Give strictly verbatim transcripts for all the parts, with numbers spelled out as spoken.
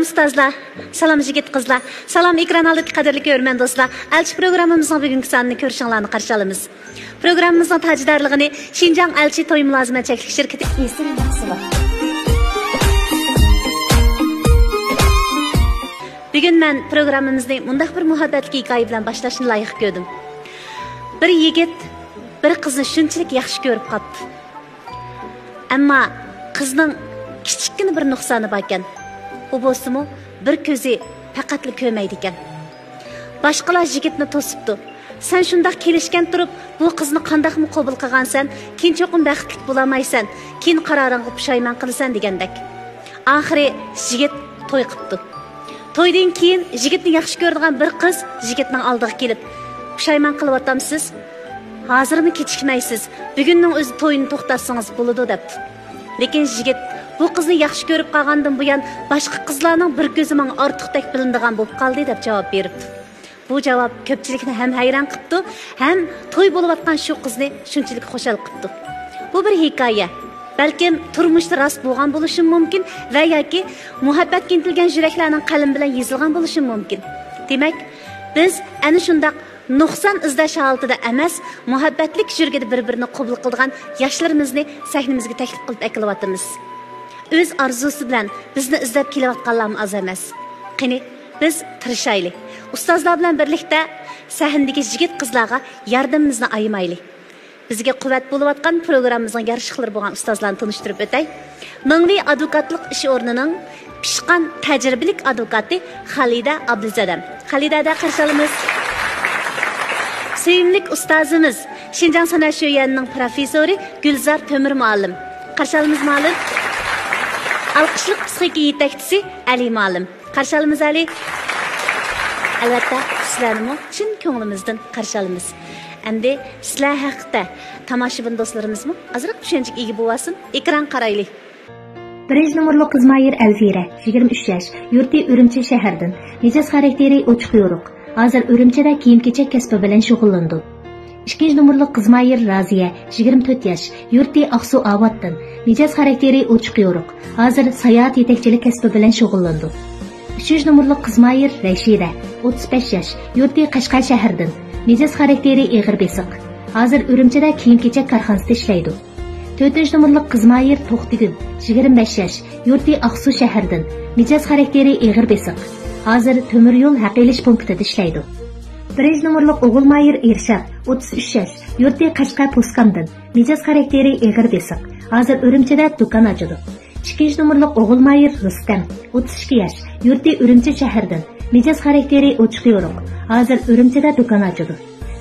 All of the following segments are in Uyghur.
ئۇستازلار، سالام يىگىت قىزلار، سالام ئېكران ئالدىدىكى قەدىرلىك كۆرۈرمەن دوستلار. ئەلچى پروگراممىمىزنىڭ بۈگۈنكى سانىنى كۆرۈشۈڭلارنى قارشى ئالىمىز. پروگراممىمىزنىڭ تاجدارلىقىنى شىنجاڭ ئەلچى توي مۇلازىمەت چەكلىك شىركىتى. ئېسىل مەھسۇلات. بۈگۈن مەن پروگراممىمىزنى مۇنداق بىر مۇھەببەتلىك ھېكايە بىلەن باشلاشنى لايىق كۆردۈم. بىر يىگىت بىر قىزنى شۇنچىلىك ياخشى كۆرۈپ قاپتۇ. ئەمما قىزنىڭ كىچىككىنە بىر نۇقسانى باركەن. ئۇ بولسىمۇ بىر كۆزى پەقەتلا كۆرمەيدىكەن. باشقىلار يىگىتنى توسۇپتۇ. سەن شۇنداق كېلىشكەن تۇرۇپ، بۇ قىزنى قانداقمۇ قوبۇل قىلغانسەن؟ كېيىن چوقۇم بەختلىك بولالمايسەن. كېيىن قارارىڭغا پۇشايمان قىلىسەن دېگەندەك. ئاخىرى يىگىت توي قىپتۇ. تويدىن كېيىن يىگىتنى ياخشى كۆرىدىغان بىر قىز يىگىتنىڭ ئالدىغا كېلىپ، پۇشايمان قىلىۋاتامسىز؟ ھازىرمۇ كېچىكمەيسىز. بۈگۈننىڭ ئۆزى توينى توختاتسىڭىز بولىدۇ، دەپتۇ. لېكىن يىگىت، بۇ قىزنى ياخشى كۆرۈپ قالغاندىن بۇيان باشقا قىزلارنىڭ بىر كۆزى ماڭا ئارتۇقتەك بىلىنىدىغان بولۇپ قالدى، دەپ جاۋاب بېرىپتۇ. بۇ جاۋاب كۆپچىلىكنى ھەم ھەيران قىپتۇ، ھەم توي بولۇۋاتقان شۇ قىزنى شۇنچىلىك خۇشال قىپتۇ. بۇ بىر ھېكايە. بەلكىم تۇرمۇشتا راست بولغان بولۇشى مۇمكىن ۋە ياكى مۇھەببەتكە ئىنتىلگەن يۈرەكلەرنىڭ قەلىمى بىلەن يېزىلغان بولۇشى مۇمكىن. دېمەك، بىز ئەنە شۇنداق نۇقسان ئىزدەش ھالىتىدە ئەمەس، مۇھەببەتلىك يۈرگىدە بىر-بىرىنى قوبۇل قىلىدىغان ياشلىرىمىزنى سەھنىمىزگە تەكلىپ قىلىپ ئەكېلىۋاتىمىز. ئۆز ئارزۇسى بىلەن بىزنى ئىزدەپ كېلىۋاتقانلارمۇ ئاز ئەمەس. قېنى، بىز تىرىشايلى. ئۇستازلار بىلەن بىرلىكتە سەھنىدىكى يىگىت-قىزلارغا ياردىمىمىزنى ئايىمايلى. بىزگە قۇۋۋەت بولۇۋاتقان پروگراممىمىزنىڭ يارىشلىقلىرى بولغان ئۇستازلارنى تونۇشتۇرۇپ ئۆتەي. مىڭۋېي ئادۋوكاتلىق ئىش ئورنىنىڭ پىشقان تەجرىبىلىك ئادۋوكاتى خالىدە ئابدۇزەدەم. خالىدەدە قارشى ئالىمىز. سۆيۈملۈك ئۇستازىمىز، شىنجاڭ سەنئەت شۆيۈەنىنىڭ پروفېسسورى گۈلزار تۆمۈر مۇئەللىم. قارشى ئالىمىز مۇئەللىم. ئالقىشلىق پسىخىكا يېتەكچىسى ئەلى مۇئەللىم. قارشى ئالىمىز ئەلى. ئەلۋەتتە، سىلەرنىمۇ چىن كۆڭلىمىزدىن قارشى ئالىمىز. ئەمدى سىلەر ھەققىدە تاماشىبىن دوستلىرىمىزمۇ ئازراق چۈشەنچىگە ئىگە بولۇۋالسۇن. ئېكران قارايلى. بىرىنچى نومۇرلۇق قىز ماھىر ئەلفىرە، يىگىرمە ئۈچ ياش، يۇرتى ئۈرۈمچى شەھىرىدىن، مىجەز خاراكتېرى ئوچۇق يورۇق. ھازىر ئۈرۈمچىدە كىيىم-كېچەك كەسپى بىلەن شۇغۇللىنىدۇ. ئىككىنچى نومۇرلۇق قىز ماھىر رازىيە، يىگىرمە تۆت ياش، يۇرتى ئاقسۇ ئاۋاتتىن، مىجەز خاراكتېرى ئوچۇق يورۇق. ھازىر ساياھەت يېتەكچىلىك كەسپى بىلەن شۇغۇللىنىدۇ. ئۈچىنچى نومۇرلۇق قىز ماھىر رەشىدە، ئوتتۇز بەش ياش، يۇرتى قەشقەر شەھىرىدىن، مىجەز خاراكتېرى ئېغىر بېسىق. ھازىر ئۈرۈمچىدە كىيىم-كېچەك كارخانىسىدا ئىشلەيدۇ. تۆتىنچى نومۇرلۇق قىز ماھىر توختىگۈل، يىگىرمە بەش ياش، يۇرتى ئاقسۇ شەھىرىدىن، مىجەز خاراكتېرى ئېغىر بېسىق. ھازىر تۆمۈر يول ھەق ئېلىش پونكىتىدا ئىشلەيدۇ. بىرىنچى نومۇرلۇق ئوغۇل ماھىر ئىرشات، ئوتتۇز ئۈچ ياش، يۇرتى قەشقەر پوسكامدىن، مىجەز خاراكتېرى ئېغىر بېسىق. ھازىر ئۈرۈمچىدە دۇكان ئاچىدۇ. ئىككىنچى نومۇرلۇق ئوغۇل ماھىر رۇستەم، ئوتتۇز ئىككى ياش، يۇرتى ئۈرۈمچى شەھىرىدىن، مىجەز خاراكتېرى ئوچۇق يورۇق. ھازىر ئۈرۈمچىدە دۇكان ئاچىدۇ.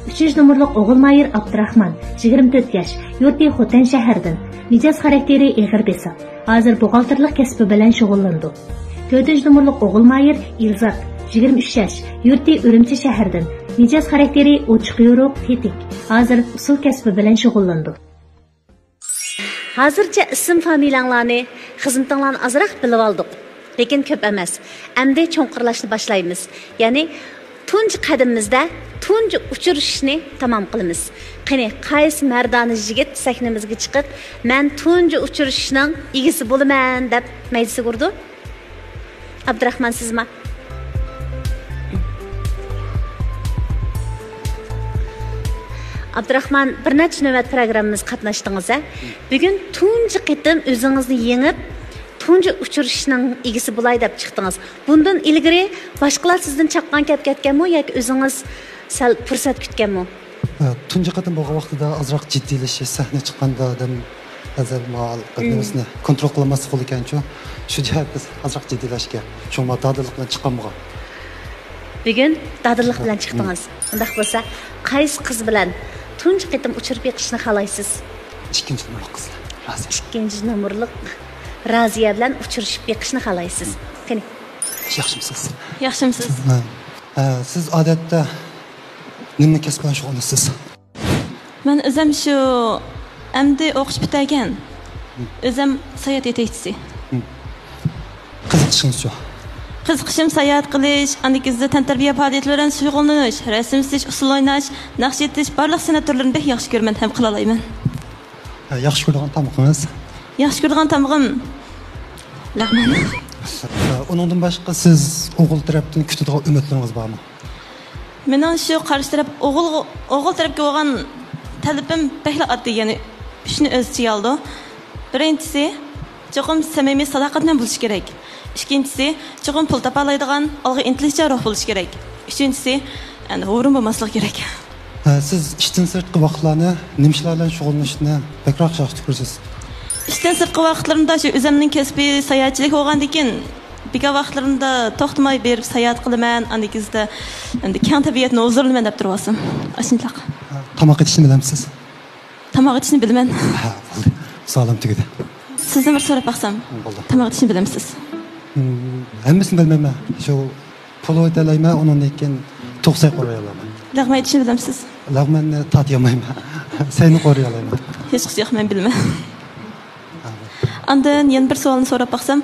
ئۈچىنچى نومۇرلۇق ئوغۇل ماھىر ئابدۇراخمان، يىگىرمە تۆت ياش، يۇرتى خوتەن شەھىرىدىن، مىجەز خاراكتېرى ئېغىر بېسىق. ھازىر بوغالتىرلىق كەسپى بىلەن شۇغۇللىنىدۇ. تۆتىنچى نومۇرلۇق ئوغۇل ماھىر ئىلزات، يىگىرمە ئۈچ ياش، يۇرتى ئۈرۈمچى شەھىرىدىن، مىجەز خاراكتېرى ئوچۇق يورۇق، تېتىك. ھازىر ئۇسسۇل كەسپى بىلەن شۇغۇللىنىدۇ. ھازىرچە ئىسىم فامىلەڭلارنى، خىزمىتىڭلارنى ئازراق بىلىۋالدۇق، لېكىن كۆپ ئەمەس. ئەمدى چوڭقۇرلاشنى باشلايمىز. يەنى تۇنجى قەدىمىمىزدە تۇنجى ئۇچرىشىشنى تامام قىلىمىز. قېنى، قايسى مەردانە يىگىت سەھنىمىزگە چىقىپ، «مەن تۇنجى ئۇچرىشىشنىڭ ئىگىسى بولىمەن» دەپ مەيدىسىگە ئۇرىدۇ؟ ئابدۇراخمان، سىزما؟ ئابدۇراخمان، بىر نەچچە نۆۋەت پروگراممىمىزغا قاتناشتىڭىز، ھە؟ بۈگۈن تۇنجى قېتىم ئۆزىڭىزنى يېڭىپ، تۇنجى ئۇچرىشىشنىڭ ئىگىسى بولاي دەپ چىقتىڭىز. بۇندىن ئىلگىرى باشقىلار سىزدىن چاققان كەپ كەتكەنمۇ ياكى ئۆزىڭىز سەل پۇرسەت كۈتكەنمۇ؟ ھە، تۇنجى قېتىم بولغان ۋاقتىدا ئازراق جىددىيلىشىش، سەھنە چىققاندا ئادەم بەزى مال نېمىسىنى كونترول قىلالماسلىق بولىدىكەنچۇ. شۇ جەھەتتە ئازراق جىددىيلەشكەن. شۇڭا دادىللىق بىلەن چىققان بولغان. بۈگۈن دادىللىق بىلەن چىقتىڭىز. ئۇنداق بولسا، قايسى قىز بىلەن تۇنجى قېتىم ئۇچرىشىپ بېقىشنى خالايسىز؟ ئىككىنچى نومۇرلۇق قىز بىلەن رازىيە. ئىككىنچى نومۇرلۇق رازىيە بىلەن ئۇچرىشىپ بېقىشنى خالايسىز. قېنى. ياخشىمۇسىز؟ ياخشىمۇسىز؟ ھە. ھە، سىز ئادەتتە نېمە كەسىپ بىلەن شۇغۇللىنىسىز؟ مەن ئۆزۈم شۇ ئەمدى ئوقۇش پۈتتۈرگەن. ئۆزۈم ساياھەت يېتەكچىسى. قىزىقىشىڭىزچۇ؟ قىزىقىشىم ساياھەت قىلىش، ئاندىن كېيىن تەنتەربىيە پائالىيەتلىرى بىلەن شۇغۇللىنىش، رەسىم سىزىش، ئۇسسۇل ئويناش، نەقىش ئېتىش، بارلىق سەنئەت تۈرلىرىنى بەك ياخشى كۆرىمەن ھەم قىلالايمەن. ھە، ياخشى كۆرىدىغان تامىقىڭىز؟ ياخشى كۆرىدىغان تامىقىم لەغمەن. ئۇنىڭدىن باشقا سىز ئوغۇل تەرەپتىن كۈتىدىغان ئۈمىدلىرىڭىز بارمۇ؟ مېنىڭ شۇ قارشى تەرەپ ئوغۇل، ئوغۇل تەرەپكە بولغان تەلىپىم بەكلا ئاددىي، يەنى ئۈچنى ئۆز ئىچىگە ئالىدۇ. بىرىنچىسى، چوقۇم سەمىمىي، ساداقەتمەن بولۇشى كېرەك. ئىككىنچىسى، چوقۇم پۇل تاپالايدىغان، ئالغا ئىنتىلىشچان روھ بولۇشى كېرەك. ئۈچىنچىسى، ئەنە، ھۇرۇن بولماسلىقى كېرەك. ھە، سىز ئىشتىن سىرتقى ۋاقىتلارنى نېمە ئىشلار بىلەن شۇغۇللىنىشنى بەكرەك ياخشى كۆرىسىز؟ ئىشتىن سىرتقى ۋاقىتلىرىمدا شۇ ئۆزۈمنىڭ كەسپىي ساياھەتچىلىك بولغاندىكىن، بىكار ۋاقىتلىرىمدا توختىماي بېرىپ ساياھەت قىلىمەن، ئاندىن كېيىن ئەمدى كەڭ تەبىئەتنى ھۇزۇرلىنىمەن دەپ تۇرۇۋالسام، ئاشۇنداق. ھە، تاماق ئېتىشنى بىلەمسىز؟ تاماق ئېتىشنى بىلىمەن. ھە، بولدى. سوئالىم تۈگىدى. سىزدىن بىر سوراپ باقسام، بولدى. تاماق ئېتىشنى بىلەمسىز؟ ھىم، ھەممىسىنى بىلمەيمەن. شۇ پولۇ ئېتەلەيمەن، ئۇنىڭدىن كېيىن توقسەي قورۇيالايمەن. لەغمەن ئېتىشنى بىلەمسىز؟ لەغمەننى تارتىيالمايمەن. سەينى قورۇيالايمەن. ھېچقىسى يوق، مەن بىلمەن. ئاندىن يەنە بىر سوئالنى سوراپ باقسام،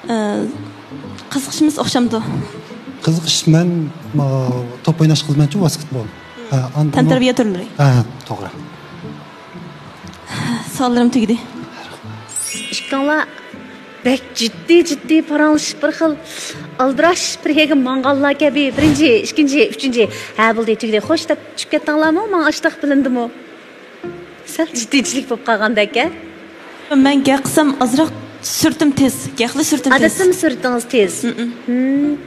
ئە، قىزىقىشىمىز ئوخشامدۇ؟ قىزىقىش، مەن، ما، توپ ئويناشقا قىزىمەنچۇ، ۋاسكېتبول. ھە، ئاندىن تەنتەربىيە تۈرلىرى. ھە، توغرا. سوئاللىرىم تۈگىدى. ئىككىڭلار بەك جىددىي، جىددىي پاراڭلىشىپ، بىر خىل ئالدىراش بىر يەرگە ماڭغانلار كەبى، بىرىنچى، ئىككىنچى، ئۈچىنچى، ھە، بولدى، تۈگىدى، خوش دەپ چۈشۈپ كەتتىڭلارمۇ؟ ماڭا ئاشتاق بىلىندىمۇ؟ سەل جىددىيچىلىك بولۇپ قالغاندەك، ھە؟ مەن گەپ قىلسام ئازراق سۈرتۈم تېز، گەپلا سۈرتۈم تېز. ئادەتتىمۇ سۈرتىڭىز تېز؟ مم.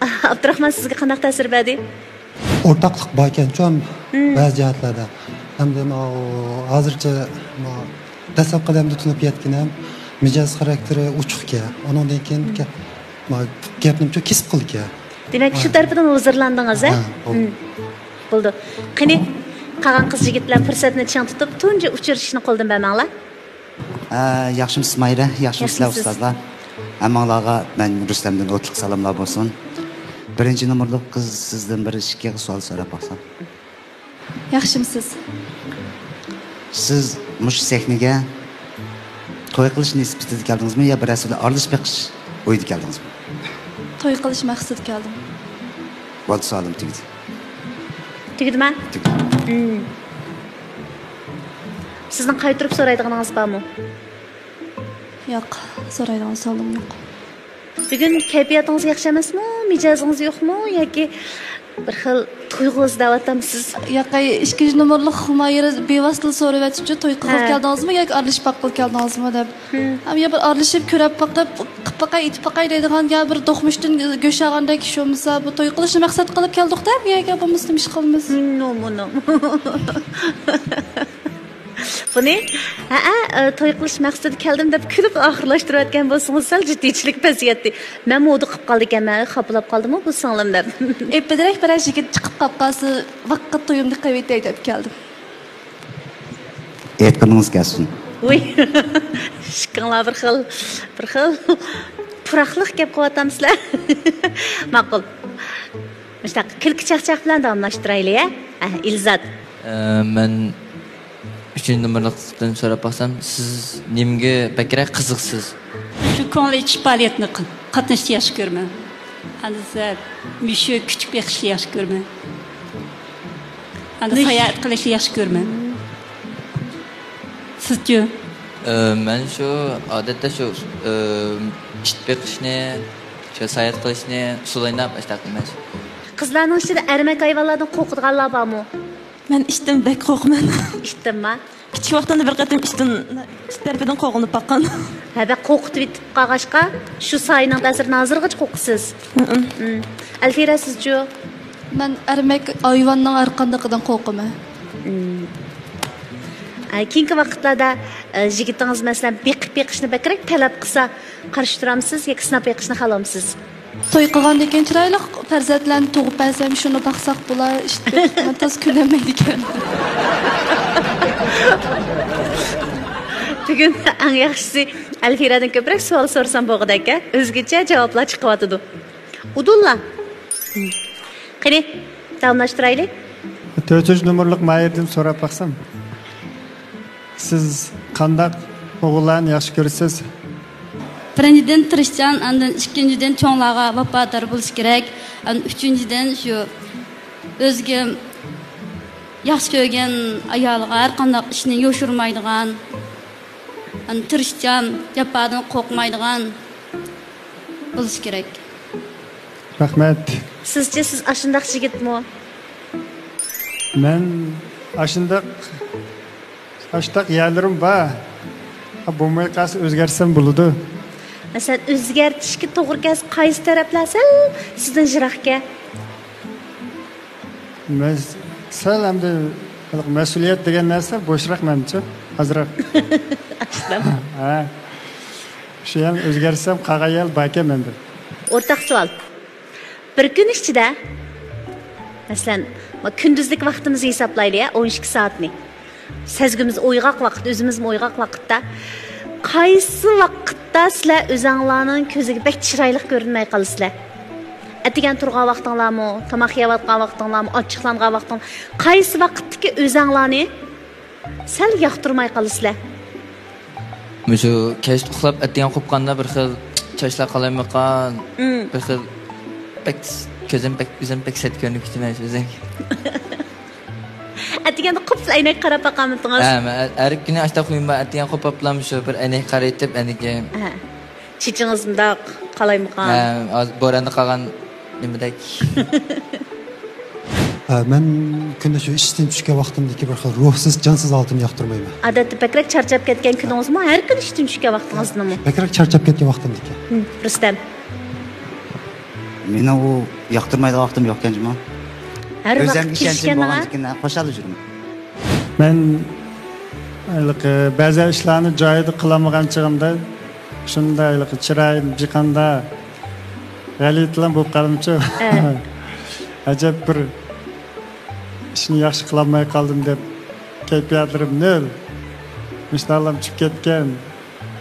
ئابدۇراخمان سىزگە قانداق تەسىر بەردى؟ ئورتاقلىق باركەنچۇ ھەم بەزى جەھەتلەردە. ھەمدە ماۋۇ ھازىرچە ماۋۇ دەسلەپ قەدەمدە تونۇپ يەتكىنىم مىجەز خاراكتېرى ئوچۇقكەن. ئۇنىڭدىن كېيىن گە-، ماۋۇ گەپنىمچۇ كېسىپ قىلىدىكەن. دېمەك، شۇ تەرىپىدىن ھۇزۇرلاندىڭىز، ھە؟ ھە، بولدى. بولدى. قېنى، قالغان قىز يىگىتلەر پۇرسەتنى چىڭ تۇتۇپ، تۇنجى ئۇچرىشىشنى قولدىن بەرمەڭلار. ئە، ياخشىمۇسىز ماھىرە؟ ياخشىمۇسىلەر ياخشىمۇسىز. ئۇستازلار؟ ھەممىڭلارغا مەن رۇستەمدىن ئوتلۇق سالاملار بولسۇن. بىرىنچى نومۇرلۇق قىز، سىزدىن بىر ئىككى سوئال سوراپ باقسام. ياخشىمۇسىز؟ سىز مۇشۇ سەھنىگە توي قىلىش نىسبىتىدە كەلدىڭىزمۇ يا بىرەرسى بىلەن ئارىلىشىپ بېقىش ئويىدا كەلدىڭىزمۇ؟ توي قىلىش مەقسىتىدە كەلدىم. بولدى، سوئالىم تۈگىدى. تۈگىدىما؟ تۈگىدى. مم. سىزنىڭ قايتۇرۇپ سورايدىغىنىڭىز بارمۇ؟ ياق، سورايدىغان سوئالىم يوق. بۈگۈن كەيپىياتىڭىز ياخشى ئەمەسمۇ؟ مىجەزىڭىز يوقمۇ؟ ياكى بىر خىل تۇيغۇ ئىزدەۋاتامسىز؟ ياقەي، ئىككىنچى نومۇرلۇق ماھىرە بىۋاسىتە سورىۋەتتىچۇ، توي قىلغىلى ھە. كەلدىڭىزمۇ ياكى ئارىلىشىپ باققىلى كەلدىڭىزمۇ دەپ. ھىم. ھەم يا بىر ئارىلىشىپ كۆرۈپ باقىپ، قىپ باقاي، ئېتىپ باقاي دەيدىغان يا بىر دوقمۇشتىن گۆش ئالغاندەك ئىش بولمىسا، بۇ توي قىلىشنى مەقسەت قىلىپ كەلدۇق دەپ ياكى بولمىسا نېمە ئىش قىلىمىز؟ نومۇنۇم. بۇنى، ھەئە، ئە، توي قىلىش مەقسىتىدە كەلدىم دەپ كۈلۈپ ئاخىرلاشتۇرۇۋەتكەن بولسىڭىز، سەل جىددىيچىلىك پەسىيەتتى. مەنمۇ ئۇدۇق قىلىپ قالىدىكەنمەن، خاپىلاپ قالدىمۇ بۇ سىڭلىم دەپ. ئېپىدىرەك بىرەر يىگىت چىقىپ قاپ قالسا، ۋاققا تويۇمنى قىلىۋېتەي دەپ كەلدىم. ئېيتقىنىڭىز كەلسۇن. ۋۇي، ئىككىڭلار بىر خىل، بىر خىل پۇراقلىق گەپ قىلىۋاتامسىلەر. ماقۇل. مۇشۇنداق كۈلكە چاقچاق بىلەن داۋاملاشتۇرايلى، ھە؟ ئە، ئىلزات. ئە، مەن ئۈچىنچى نومۇرلۇقتىن سوراپ باقسام، سىز نېمىگە بەكرەك قىزىقسىز؟ شۇ كۆڭۈل ئېچىش پائالىيەتنى قىل-، قاتنىشىشنى ياخشى كۆرىمەن. ئەمدى سىلەر مۈشۈك، كۈچۈك بېقىشنى ياخشى كۆرىمەن. ئەمدى ساياھەت قىلىشنى ياخشى كۆرىمەن. سىزچۇ؟ ئە، مەن شۇ، ئادەتتە شۇ، ئە، ئىت بېقىشنى، شۇ ساياھەت قىلىشنى، سۇ ئويناپ، ئاشۇنداق قىلىمەن. قىزلارنىڭ ئىچىدە ئەرمەك ھايۋانلاردىن قورقىدىغانلار بارمۇ؟ مەن ئىتتىن بەك قورقىمەن. ئىتتىنما؟ كىچىك ۋاقتىمدا بىر قېتىم ئىتتىن، ئىت تەرىپىدىن قوغلىنىپ باققان. ھە، بەك قورقۇتۇۋېتىپ قالغاچقا، شۇ سايىنىڭ تەسىرىدىن ھازىرغىچە قورقىسىز. ھىم. ئەلفىرە، سىزچۇ؟ مەن ئەرمەك ھايۋاننىڭ ھەر قاندىقىدىن قورقىمەن. ھىم. ئە، كېيىنكى ۋاقىتلاردا، ئە، يىگىتىڭىز، مەسىلەن، بېقىپ بېقىشنى بەكرەك تەلەپ قىلسا، قارشى تۇرامسىز ياكى سىناپ بېقىشنى خالامسىز؟ توي قىلغاندىن كېيىن چىرايلىق پەرزەنتلەرنى تۇغۇپ بەرسەم، شۇنى باقساق بولا، ئىشتە مەن تازا كۆنەلمەيدىكەن. بۈگۈن ئەڭ ياخشىسى ئەلفىرەدىن كۆپرەك سوئال سورىسام بولغۇدەك-ھە، ئۆزگىچە جاۋابلار چىقىۋاتىدۇ. ئۇدۇللا. قېنى، داۋاملاشتۇرايلى. تۆتىنچى نومۇرلۇق ماھىردىن سوراپ باقسام. سىز قانداق ئوغۇللارنى ياخشى كۆرىسىز؟ بىرىنچىدىن، تىرىشچان، ئاندىن ئىككىنچىدىن، چوڭلارغا ۋاپادار بولۇش كېرەك، ئاندىن ئۈچىنچىدىن، شۇ ئۆزىگە ياخشى كۆرگەن ئايالىغا ھەر قانداق ئىشنى يوشۇرمايدىغان، ئاندىن تىرىشچان، جاپادىن قورقمايدىغان، بولۇشى كېرەك. رەھمەت. سىزچە، سىز ئاشۇنداق يىگىتمۇ؟ مەن ئاشۇنداق، ئاشۇنداق يەرلىرىم بار. ھا، بولماي قالسا ئۆزگەرتسەم بولىدۇ. مەسىلەن، ئۆزگەرتىشكە توغرا كەلسە، قايسى تەرەپلەر سەل سىزدىن يىراقكەن؟ مەس-، سەل ئەمدى مەسئۇلىيەت دېگەن نەرسە بوشراق مەنچە، ئازراق. ھە. شۇ يەرنى ئۆزگەرتسەم قالغان يەر باركەن مەندە. ئورتاق سوئال. بىر كۈن ئىچىدە، مەسىلەن، كۈندۈزلۈك ۋاقتىمىزنى ھېسابلايلى، يا، ئون ئىككى سائەتنى. سەزگۈمىز ئويغاق ۋاقىت، ئۆزىمىزمۇ ئويغاق ۋاقىتتا. قايسى ۋاقىتتا سىلەر ئۆزەڭلارنىڭ كۆزىگە بەك چىرايلىق كۆرۈنمەي قالىسىلەر؟ ئەتىگەن تۇرغان ۋاقتىڭلارمۇ، تاماق يەۋاتقان ۋاقتىڭلارمۇ، ئاچچىقلانغان ۋاقتىڭ، قايسى ۋاقىتتىكى ئۆزەڭلارنى سەل ياقتۇرماي قالىسىلەر؟ مۇشۇ كەچتە ئۇخلاپ، ئەتىگەن قوپقاندا بىر خىل چاچلار قالايمىقان، بىر خىل بەك، كۆزۈم بەك، ئۆزۈم بەك سەت كۆرۈنۈپ كېتىمەن ئۆزۈمگە. ئەتىگەندە قوپلا ئەينەككە قاراپ باقامىدىڭىز؟ ھە، مەن ھەر كۈنى ئاشتا خۇيۇم بار، ئەتىگەن قوپۇپلا مۇشۇ بىر ئەينەككە قارايتىپ ئەنىكى. ھە. چېچىڭىز مۇنداق قالايمىقان. ھە، ھازىر بوراندا قالغان نېمىدەك. ھە، مەن كۈندە شۇ ئىشتىن چۈشكەن ۋاقتىمدىكى بىر خىل روھسىز، جانسىز ھالىتىمنى ياقتۇرمايمەن. ئادەتتە بەكرەك چارچاپ كەتكەن كۈنىڭىزمۇ، ھەر كۈنى ئىشتىن چۈشكەن ۋاقتىڭىزدىمۇ؟ بەكرەك چارچاپ كەتكەن ۋاقتىمدىكى. ھىم، رۇستەم. مېنىڭ ئۇ ياقتۇرمايدىغان ۋاقتىم يوقكەن جۇمۇ. ھەر ۋاقىت ئۆزەمگە ئىشەنچىم كېلىشكەن. بولغاندىكىن خۇشال يۈرىمەن. مەن ھېلىقى بەزى ئىشلارنى جايىدا قىلالمىغان چېغىمدا شۇنداق ھېلىقى چىرايىم جىقاندا غەلىتىلەم بولۇپ قالدىمچۇ. ئەجەب بىر ئىشنى ياخشى قىلالماي قالدىم دەپ كەيپىياتلىرىم نۆل. مۇشۇنداقلام چۈشۈپ كەتكەن.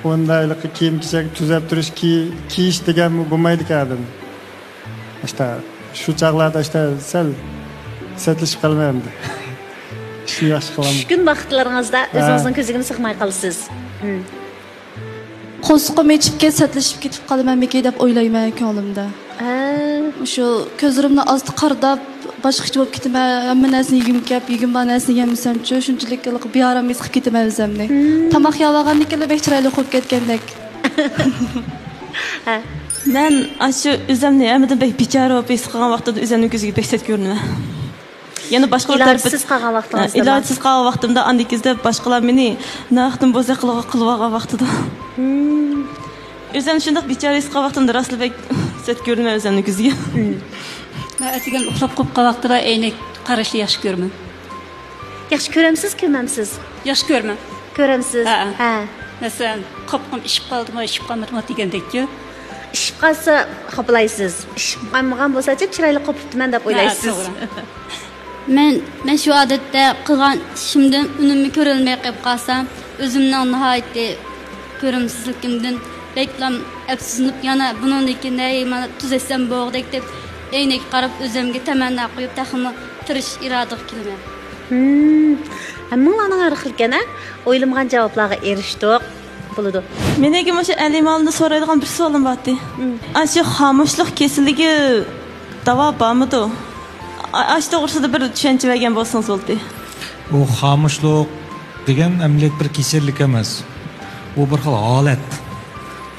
ئۇنداق ھېلىقى كىيىم كېچەك تۈزەپ تۇرۇش، كىي-، كىيىش دېگەنمۇ بولمايدىكەن ئادەم. ئاشتا شۇ چاغلاردا ئاشتا سەل سەتلىشىپ قالىمەن ئەمدى. ئىشنى ياخشى قىلالماي. چۈشكۈن ۋاقىتلىرىڭىزدا ئۆزىڭىزنىڭ كۆزىگىمۇ سىغماي قالىسىز. ھىم. قورسىقىم ئېچىپ كەتسە سەتلىشىپ كېتىپ قالىمەنمىكى دەپ ئويلايمەن كۆڭلۈمدە. ھە. شۇ كۆزلىرىمنى ئاستا قارداپ باشقىچە بولۇپ كېتىمەن، ھەممە نەرسىنى يېگۈم كەپ، يېگۈم بار نەرسىنى يېمىسەمچۇ، شۇنچىلىك بىئارام ھېس قىلىپ كېتىمەن ئۆزۈمنى. تاماق يەۋالغاندىن كېيىنلا بەك چىرايلىق بولۇپ كەتكەندەك. مەن ئاشۇ ئۆزۈمنى ھەممىدىن بەك بىچارە بولۇپ ھېس قىلغان ۋاقتىدا ئۆزۈمنىڭ كۆزىگە بەك سەت كۆرۈنىمەن. يەنە باشقىلار تەرىپىدىن، ئىلاجسىز قالغان ۋاقتىڭىزدىمۇ؟ ئىلاجسىز قالغان ۋاقتىمدا ئاندىن كېيىن باشقىلار مېنى ناھەقتىن بوزەك قىلىۋالغان ۋاقتىدا. ئۆزۈمنى شۇنداق بىچارە ھېس قىلغان ۋاقتىمدا راستلا بەك سەت كۆرۈنمەن ئۆزۈمنىڭ كۆزىگە. مەن ئەتىگەن ئۇخلاپ قوپقان ۋاقتىدا ئەينەك قاراشنى ياخشى كۆرىمەن. ياخشى كۆرەمسىز، كۆرمەمسىز؟ ياخشى كۆرىمەن. كۆرەمسىز؟ ھە. ھە. مەسىلەن، قاپىقىم ئىششىپ قالدىمۇ، ئىششىپ قالمىدىمۇ دېگەندەكچۇ. ئىششىپ قالسا خاپىلايسىز. ئىششىپ قالمىغان بولساچۇ چىرايلىق قوپۇپتىمەن دەپ ئويلايسىز. توغرا. مەن، مەن شۇ ئادەتتە قىلغان ئىشىمدىن ئۈنۈمنى كۆرەلمەي قېلىپ قالسام، ئۆزۈمنىڭ ناھايىتى كۆرۈمسىزلىكىمدىن بەكلا ئەپسۇسلىنىپ، يەنە بۇنىڭدىن كېيىن ھەي، مانا تۈزەتسەم بولغۇدەك دەپ، ئەينەككە قاراپ ئۆزۈمگە تەمەننا قويۇپ، تېخىمۇ تىرىشىش ئىرادىگە كېلىمەن. ھىم. ھەممىڭلارنىڭ ھەر خىل ئىكەن، ھە؟ ئويلىمىغان جاۋابلارغا ئېرىشتۇق. بولىدۇ. مېنىڭكى مۇشۇ ئەلىمالىنى سورايدىغان بىر سوئالىم بارتى. ئاشۇ خامۇشلۇق كېسىلىگە داۋا بارمىدۇ؟ ئا-، ئاشۇ توغرىسىدا بىر چۈشەنچە بەرگەن بولسىڭىز بولدى. بۇ خامۇشلۇق دېگەن ئەمەلىيەت بىر كېسەللىك ئەمەس. بۇ بىر خىل ھالەت.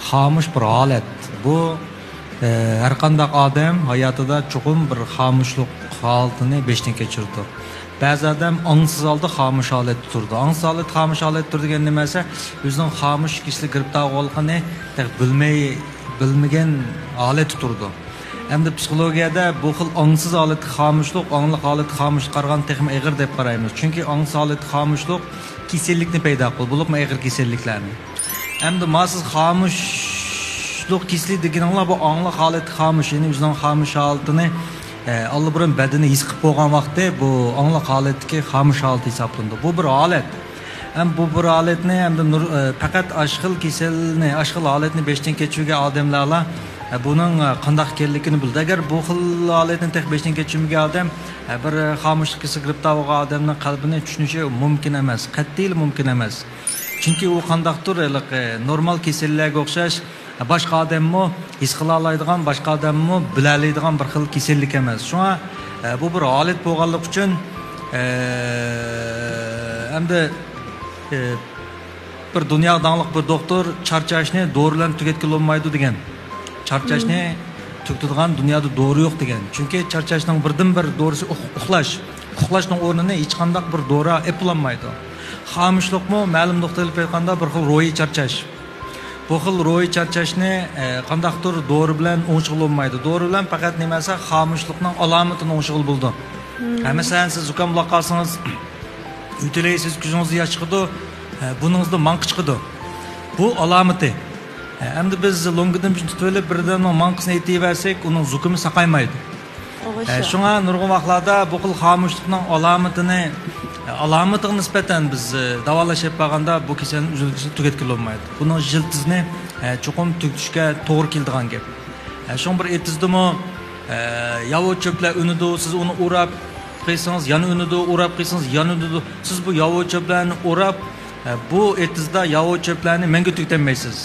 خامۇش بىر ھالەت. بۇ، ئە، ھەر قانداق ئادەم ھاياتىدا چوقۇم بىر خامۇشلۇق ھالىتىنى بېشىدىن كەچۈرىدۇ. بەزى ئادەم ئاڭسىز ھالدا خامۇش ھالەتتە تۇرىدۇ. ئاڭسىز ھالەتتە خامۇش ھالەتتە تۇرىدۇ دېگەن نېمە دېسە، ئۆزىنىڭ خامۇش كېسىلىگە گىرىپتار بولغانلىقىنى تېخى بىلمەي، بىلمىگەن ھالەتتە تۇرىدۇ. ئەمدى پسىخولوگىيەدە بۇ خىل ئاڭسىز ھالەتتىكى خامۇشلۇق ئاڭلىق ھالەتتىكى خامۇشلۇققا قارىغاندا تېخىمۇ ئېغىر دەپ قارايمىز. چۈنكى ئاڭسىز ھالەتتىكى خامۇشلۇق كېسەللىكنى پەيدا قىلىدۇ، بولۇپمۇ ئېغىر كېسەللىكلەرنى. ئەمدى ما سىز خامۇشلۇق كېسىلى دېگىنىڭلار بۇ ئاڭلىق ھالەتتىكى خامۇش، يەنى ئۆزىنىڭ خامۇش ھالىتىنى، ئە، ئاللىبۇرۇن بەدىنى ھېس قىلىپ بولغان ۋاقتى بۇ ئاڭلىق ھالەتتىكى خامۇش ھالىتى ھېسابلىنىدۇ. بۇ بىر ھالەت. ھەم بۇ بىر ھالەتنى، ھەمدە نۇر-، ئە، پەقەت ئاشۇ خىل كېسەلنى، ئاشۇ خىل ھالەتنى بېشىدىن كەچۈرگەن ئادەملەرلا، ئە، بۇنىڭ، ئە، قانداق ئىكەنلىكىنى بىلىدۇ. ئەگەر بۇ خىل ھالەتنى تېخى بېشىدىن كەچۈرمىگەن ئادەم، ئە، بىر خامۇشلۇق كېسىلىگە گىرىپتار بولغان ئادەمنىڭ قەلبىنى چۈشىنىشى مۇمكىن ئەمەس، قەتئىيلا مۇمكىن ئەمەس. چۈنكى ئۇ قانداقتۇر ھېلىقى نورمال كېسەللەرگە ئوخشاش، باشقا ئادەممۇ ھېس قىلالايدىغان، باشقا ئادەممۇ بىلەلەيدىغان بىر خىل كېسەللىك ئەمەس. شۇڭا، ئە، بۇ بىر ھالەت بولغانلىقى ئۈچۈن، ئە، ئەمدى، ئە، بىر دۇنياغا داڭلىق بىر دوختۇر چارچاشنى دورا بىلەن تۈگەتكىلى بولمايدۇ دېگەن. چارچاشنى تۈگىتىدىغان دۇنيادا دورا يوق دېگەن. چۈنكى چارچاشنىڭ بىردىنبىر دورىسى ئۇخ-، ئۇخلاش. ئۇخلاشنىڭ ئورنىنى ھېچقانداق بىر دورا ئېپلانمايدۇ. خامۇشلۇقمۇ مەلۇم نۇقتىدا ئېلىپ ئېيتقاندا بىر خىل روھىي چارچاش. بۇ خىل روھىي چارچاشنى، ئە، قانداقتۇر دورا بىلەن ئوڭشىغىلى بولمايدۇ. دورا بىلەن پەقەت نېمە دېسە خامۇشلۇقنىڭ ئالامىتىنى ئوڭشىغىلى بولىدۇ. ھە، مەسىلەن، سىز زۇكاملاپ قالسىڭىز، يۆتىلەيسىز، كۆزىڭىزدە ياش چىقىدۇ، ئە، بۇرنىڭىزدا ماڭقا چىقىدۇ. بۇ ئالامىتى. ئە، ئەمدى بىز لوڭگىدىن تۇتۇۋېلىپ، بىر ئادەمنىڭ ماڭقىسىنى ئېتىۋەرسەك، ئۇنىڭ زۇكىمى ساقايمايدۇ. ئە، شۇڭا نۇرغۇن ۋاقىتلاردا بۇ خىل خامۇشلۇقنىڭ ئالامىتىنى، ئە، ئالامىتىغا نىسبەتەن بىز، ئە، داۋالاش ئېلىپ بارغاندا بۇ كېسەلنى ئۈزۈل-كېسىل تۈگەتكىلى بولمايدۇ. بۇنىڭ يىلتىزىنى، ئە، چوقۇم تۈگىتىشكە توغرا كېلىدىغان گەپ. ئە، شۇڭا بىر ئېتىزدىمۇ، ئە، ياۋا چۆپلەر ئۈنىدۇ، سىز ئۇنى ئوراپ قىلسىڭىز يەنە ئۈنىدۇ، ئوراپ قىلسىڭىز يەنە ئۈنىدۇ. سىز بۇ ياۋا چۆپلەرنى ئوراپ، ئە، بۇ ئېتىزدا ياۋا چۆپلەرنى مەڭگۈ تۈگىتەلمەيسىز.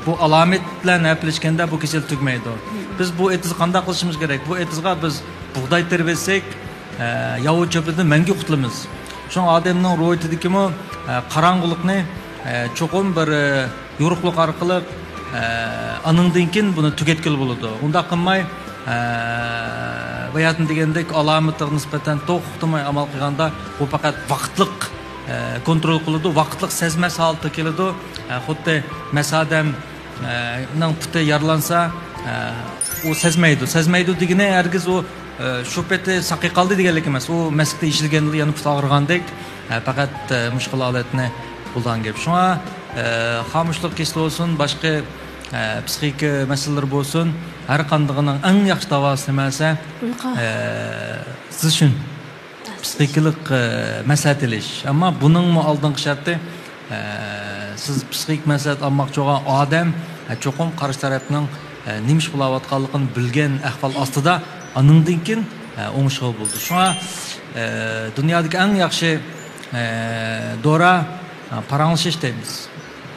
بۇ ئالامەت بىلەن ھەپىلەشكەندە بۇ كېسەل تۈگىمەيدۇ. بىز بۇ ئېتىزغا قانداق قىلىشىمىز كېرەك؟ بۇ ئېتىزغا بىز بۇغداي تېرىۋەتسەك، ئە، ياۋا چۆپلىرىدىن مەڭگۈ قۇتۇلىمىز. شۇڭا ئادەمنىڭ روھىيىتىدىكىمۇ، ئە، قاراڭغۇلۇقنى، ئە، چوقۇم بىر، ئە، يورۇقلۇق ئارقىلىق، ئە، ئانىڭدىن كېيىن بۇنى تۈگەتكىلى بولىدۇ. ئۇنداق قىلماي، ئە، باياتىن دېگەندەك ئالامىتىغا نىسبەتەن توختىماي ئامال قىلغاندا، بۇ پەقەت ۋاقىتلىق، ئە، كونترول قىلىدۇ، ۋاقىتلىق سەزمەس ھالەتكە كېلىدۇ. ئە، خۇددى مەس ئادەم، ئە، نىڭ پۇتى يارىلانسا، ئە، ئۇ سەزمەيدۇ. سەزمەيدۇ دېگىنى ھەرگىز ئۇ، ئە، شۇ پېتى ساقىي قالدى دېگەنلىك ئەمەس. ئۇ مەسلىكتە ئېشىلگەندىلا يەنە پۇتى ئاغرىغاندەك، ئە، پەقەت، ئە، مۇشۇ خىل ھالەتنى بولىدىغان گەپ. شۇڭا، ئە، خامۇشلۇق كېسىلى بولسۇن، باشقا، ئە، پسىخىكا مەسىلىلىرى بولسۇن، ھەر قاندىقىنىڭ ئەڭ ياخشى داۋاسى نېمە دېسە، ئۇيقۇ. ئە، زىشۈن. پسىخىكىلىق، ئە، مەسلىھەت ئېلىش. ئەمما بۇنىڭمۇ ئالدىنقى شەرتى، ئە، سىز پسىخىك مەسلىھەت ئالماقچى بولغان ئادەم، ئە، چوقۇم قارشى تەرەپنىڭ، ئە، نېمە ئىش قىلاۋاتقانلىقىنى بىلگەن ئەھۋال ئاستىدا، ئانىڭدىن كېيىن، ئە، ئوڭشىغىلى بولىدۇ. شۇڭا، ئە، دۇنيادىكى ئەڭ ياخشى، ئە، دورا، ئە، پاراڭلىشىش دەيمىز.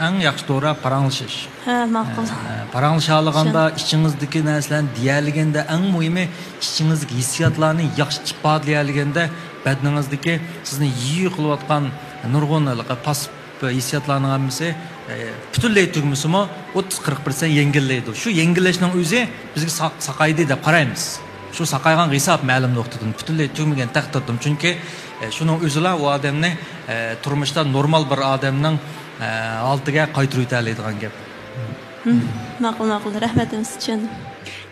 ئەڭ ياخشى دورا پاراڭلىشىش. ھە، ماقۇل. ئە، پاراڭلىشالىغاندا، ئىچىڭىزدىكى نەرسىلەرنى دېيەلىگەندە، ئەڭ مۇھىمى ئىچىڭىزدىكى ھېسسىياتلارنى ياخشى ئىپادىلىيەلىگەندە، بەدىنىڭىزدىكى سىزنى يىغا قىلىۋاتقان نۇرغۇن ھېلىقى پاسسىپ ھېسسىياتلارنىڭ ھەممىسى، ئە، پۈتۈنلەي تۈگىمىسىمۇ، ئوتتۇز قىرىق پىرسەنت يەڭگىللەيدۇ. شۇ يەڭگىللەشنىڭ ئۆزى بىزگە سا-، ساقايدى دەپ قارايمىز. شۇ ساقايغانغا ھېساب مەلۇم نۇقتىدىن، پۈتۈنلەي تۈگىمىگەن تەقدىردىمۇ. چۈنكى، ئە، شۇنىڭ ئۆزىلا ئۇ ئادەمنى، ئە، تۇرمۇشتا نورمال بىر ئادەمنىڭ، ئە، ھالىتىگە قايتۇرۇۋېتەلەيدىغان گەپ. ماقۇل، ماقۇل. رەھمەت، ھەممىسى چۈشەندىم.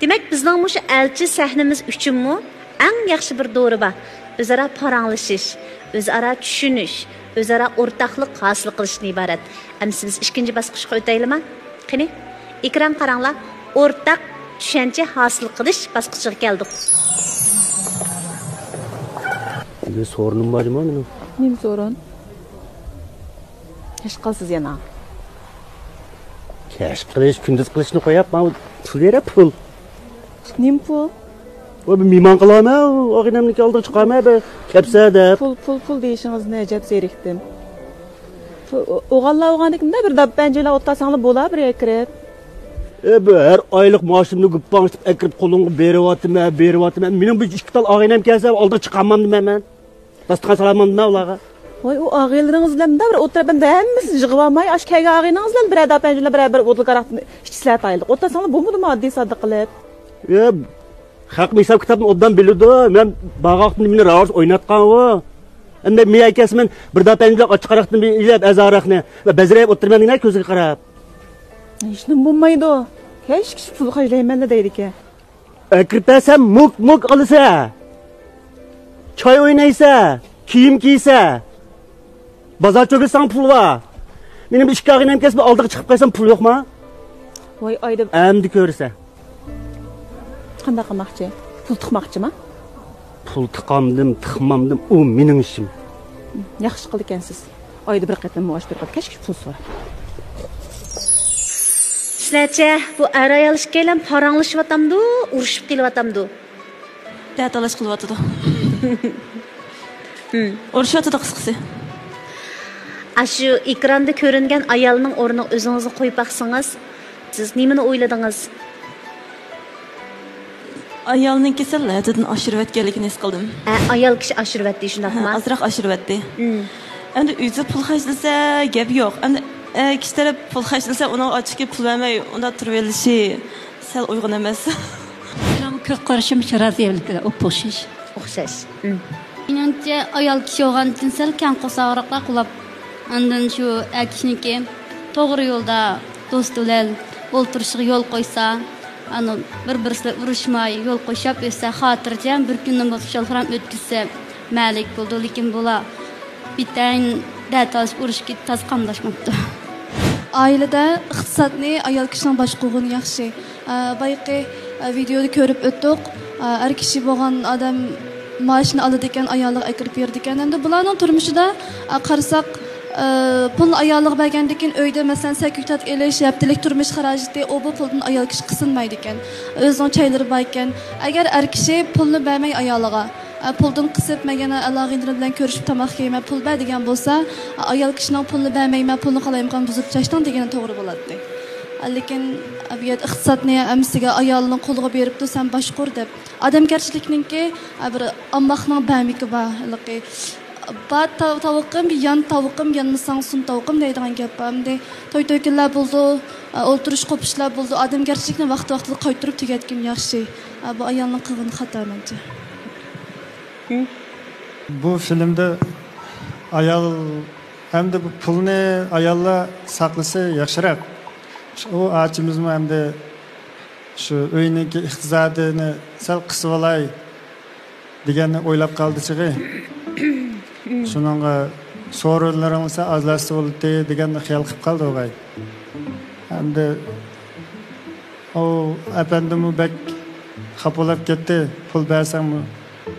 دېمەك، بىزنىڭ مۇشۇ ئەلچى سەھنىمىز ئۈچۈنمۇ ئەڭ ياخشى بىر دورا بار. ئۆزئارا پاراڭلىشىش، ئۆزئارا چۈشىنىش، ئۆزئارا ئورتاقلىق ھاسىل قىلىشتىن ئىبارەت. ئەمىسە بىز ئىككىنچى باسقۇچقا ئۆتەيلىما؟ قېنى، ئېكران قاراڭلار. ئورتاق چۈشەنچە ھاسىل قىلىش باسقۇچىغا كەلدۇق. بىر سورۇنۇم بار جۇمۇ مېنىڭ. نېمە سورۇن؟ كەچ قالىسىز يەنە. كەچ قىلىش، كۈندۈز قىلىشنى قويۇپ، ماڭا پۇل بېرە، پۇل. نېمە پۇل؟ ۋە بىر مېھمان قىلامەن، ئاغىنەمنىڭكى ئالدىغا چىقارمەن، بىر كەپسە دەپ. پۇل، پۇل، پۇل دېيىشىڭىزنى ئەجەب زېرىكتىم. پۇل، ئو-، ئوغانلار ئوغانىكىندە بىر داپپەنجىلەر ئولتۇرساڭلار بولا، بىر يەرگە كىرىپ. ئە، بۇ ھەر ئايلىق مائاشىمنى گۇپپاڭشىتىپ ئەكىرىپ قولۇڭغا بېرىۋاتىمەن، بېرىۋاتىمەن. مېنىڭ بىر ئىككى تال ئاغىنەم كەلسە ئالدىغا چىقارمامدىمەن مەن. داستىخان سالامامدىمەن ئۇلارغا. ۋاي، ئۇ ئاغىنىلىرىڭىز بىلەن مۇنداق بىر ئولتۇرۇپ، ئەمدى ھەممىسىنى يىغىۋالماي، ئاشۇ كەلگەن ئاغىنىڭىز بىلەن بىرەر داپپەنجىلەر، بىرەر بىر ئوتلۇق ھاراقنى ئىچسىلەر ئايلىق. ئولتۇرساڭلار بولمىدىمۇ ئاددىي ساددا قىلىپ؟ يا، خەقمۇ ھېساب كىتابنى ئوبدان بىلىدۇ. مەن بارغان ۋاقتىمدا مېنى راۋۇرۇس ئويناتقانغۇ. ئەمدى مەن كەلسە مەن بىر داپپەنجىلەر ئاچچىق ھاراقتىن بىر ئېلىپ، ئەزا ھاراقنى. بەزىرەپ ئولتۇرىمەن دېگىنە كۆزىگە قاراپ. ھېچنېمە بولمايدۇ. كەچ كىچىك پۇل خەجلەيمەنلا دەيدىكەن. ئەكىرىپ بەرسەم مۇك مۇك ئالىسە. چاي ئوينايسە، كىيىم كىيسە. بازار چۆگىسىڭ پۇل بار. مېنىڭ بىر ئىككى ئاغىنەم كەلسە، بىر ئالدىغا چىقىپ قالسام پۇل يوقما؟ ۋاي ئايدا. ئەمدى كۆرىسەن. قانداق قىلماقچى؟ پۇل تىقماقچىما؟ پۇل تىقامدىم، تىقمامدىم، ئۇ مېنىڭ ئىشىم. ياخشى قىلىدىكەنسىز. ئايدا بىر قېتىم مائاش بېرىپ كەچكىچە پۇل سوراپ. سىلەرچە، بۇ ئەر-ئايال ئىككىيلەن پاراڭلىشىۋاتامدۇ، ئۇرۇشۇپ قېلىۋاتامدۇ؟ دەتالاش قىلىۋاتىدۇ. ئۇرۇشۇۋاتىدۇ قىسقىسى. ئاشۇ ئېكراندا كۆرۈنگەن ئايالنىڭ ئورنىغا ئۆزىڭىزنى قويۇپ باقسىڭىز، سىز نېمىنى ئويلىدىڭىز؟ ئايالنىڭكى سەل ھەددىدىن ئاشۇرۇۋەتكەنلىكىنى ھېس قىلدىم. ئە، ئايال كىشى ئاشۇرۇۋەتتى، شۇنداقمۇ؟ ھە، ئازراق ئاشۇرۇۋەتتى. ئەمدى ئۆزى پۇل خەجلىسە گەپ يوق. ئەمدى، ئە، كىشى تەرەپ پۇل خەجلىسە، ئۇنىڭ ئاچچىقى پۇل بەرمەي ئۇنداق تۇرۇۋېلىشى سەل ئۇيغۇن ئەمەس. مېنىڭ كۆز قارىشىمچە رازىيەلىكلەر ئوپئوخشاش. ئوخشاش. مېنىڭچە، ئايال كىشى بولغاندىن سەل كەڭ قورساقراقلا قۇلاپ، ئاندىن شۇ ئەر كىشىنىڭكى توغرا يولدا دوستى بىلەن ئولتۇرۇشىغا يول قويسا، ئانا بىر-بىرسى بىلەن ئۇرۇشماي يول قوشاپ ئۆتسە، خاتىرجەم بىر كۈننى بولسا خۇشال-خۇرام ئۆتكۈزسە مەلىك بولىدۇ، لېكىن بۇلار بىتەن دەتالىشىپ ئۇرۇشۇپ كېتىپ تازا قاملاشماپتۇ. ئائىلىدە ئىقتىسادنى ئايال كىشىنىڭ باشقۇرغىنى ياخشى. ئە، بايىقى، ئە، ۋىدېئودا كۆرۈپ ئۆتتۇق. ئە، ئەر كىشى بولغان ئادەم مائاشنى ئالىدىكەن، ئايالىغا ئەكىرىپ بېرىدىكەن. ئەمدى بۇلارنىڭ تۇرمۇشىدا، ئە، قارىساق، ئە، پۇلنى ئايالىغا بەرگەندىن كېيىن ئۆيدە، مەسىلەن، سەكۈتات ئېلىش، ھەپتىلىك تۇرمۇش خىراجىتى، ئۇ بۇ پۇلدىن ئايال كىشى قىسىنمايدىكەن. ئۆزىنىڭ چايلىرى باركەن. ئەگەر ئەر كىشى پۇلنى بەرمەي ئايالىغا، ئە، پۇلدىن قىسىپ، مەن يەنە ئالاقىدارلىرىم بىلەن كۆرۈشۈپ تاماق يەيمەن، پۇل بەر دېگەن بولسا، ئە، ئايال كىشىنىڭ پۇلنى بەرمەيمەن، پۇلنى قالايمىقان بۇزۇپ چاچتىڭ دېگىنى توغرا بولاتتى. ئە، لېكىن، ئە، بۇ يەردە ئىقتىسادنى ھەممىسىگە ئايالنىڭ قولىغا بېرىپتۇ، سەن باشقۇر دەپ. ئادەمگەرچىلىكنىڭكى، ئە، بىر ئامماقنىڭ بەرمىكى بار، ھېلىقى، بار تاۋ-، تاۋىقىم، يان تاۋىقىم، يانمىساڭ سۇن تاۋىقىم دەيدىغان گەپ بار. ئەمدى توي-توي كۈنلەر بولىدۇ، ئە، ئولتۇرۇش قوپۇشلار بولىدۇ، ئادەمگەرچىلىكنى ۋاقتى-ۋاقتىدا قايتۇرۇپ تۈگەتكىنى ياخشى. ئە، بۇ ئايالنىڭ قىلغىنى خاتا مەنچە. بۇ فىلىمدا ئايال ئەمدى بۇ پۇلنى ئاياللار ساقلىسا ياخشىراق. ئۇ ئاچىمىزمۇ ئەمدى شۇ ئۆينىڭكى ئىقتىسادىنى سەل قىسىۋالاي دېگەننى ئويلاپ قالدى چىغى. شۇنىڭغا سورۇنلىرىڭ سەل ئازلاشسا بولاتتى دېگەننى خىيال قىلىپ قالدى ئوغاي. ئەمدى ئۇ ئەپەندىمۇ بەك خاپا بولۇپ كەتتى، پۇل بەرسەڭمۇ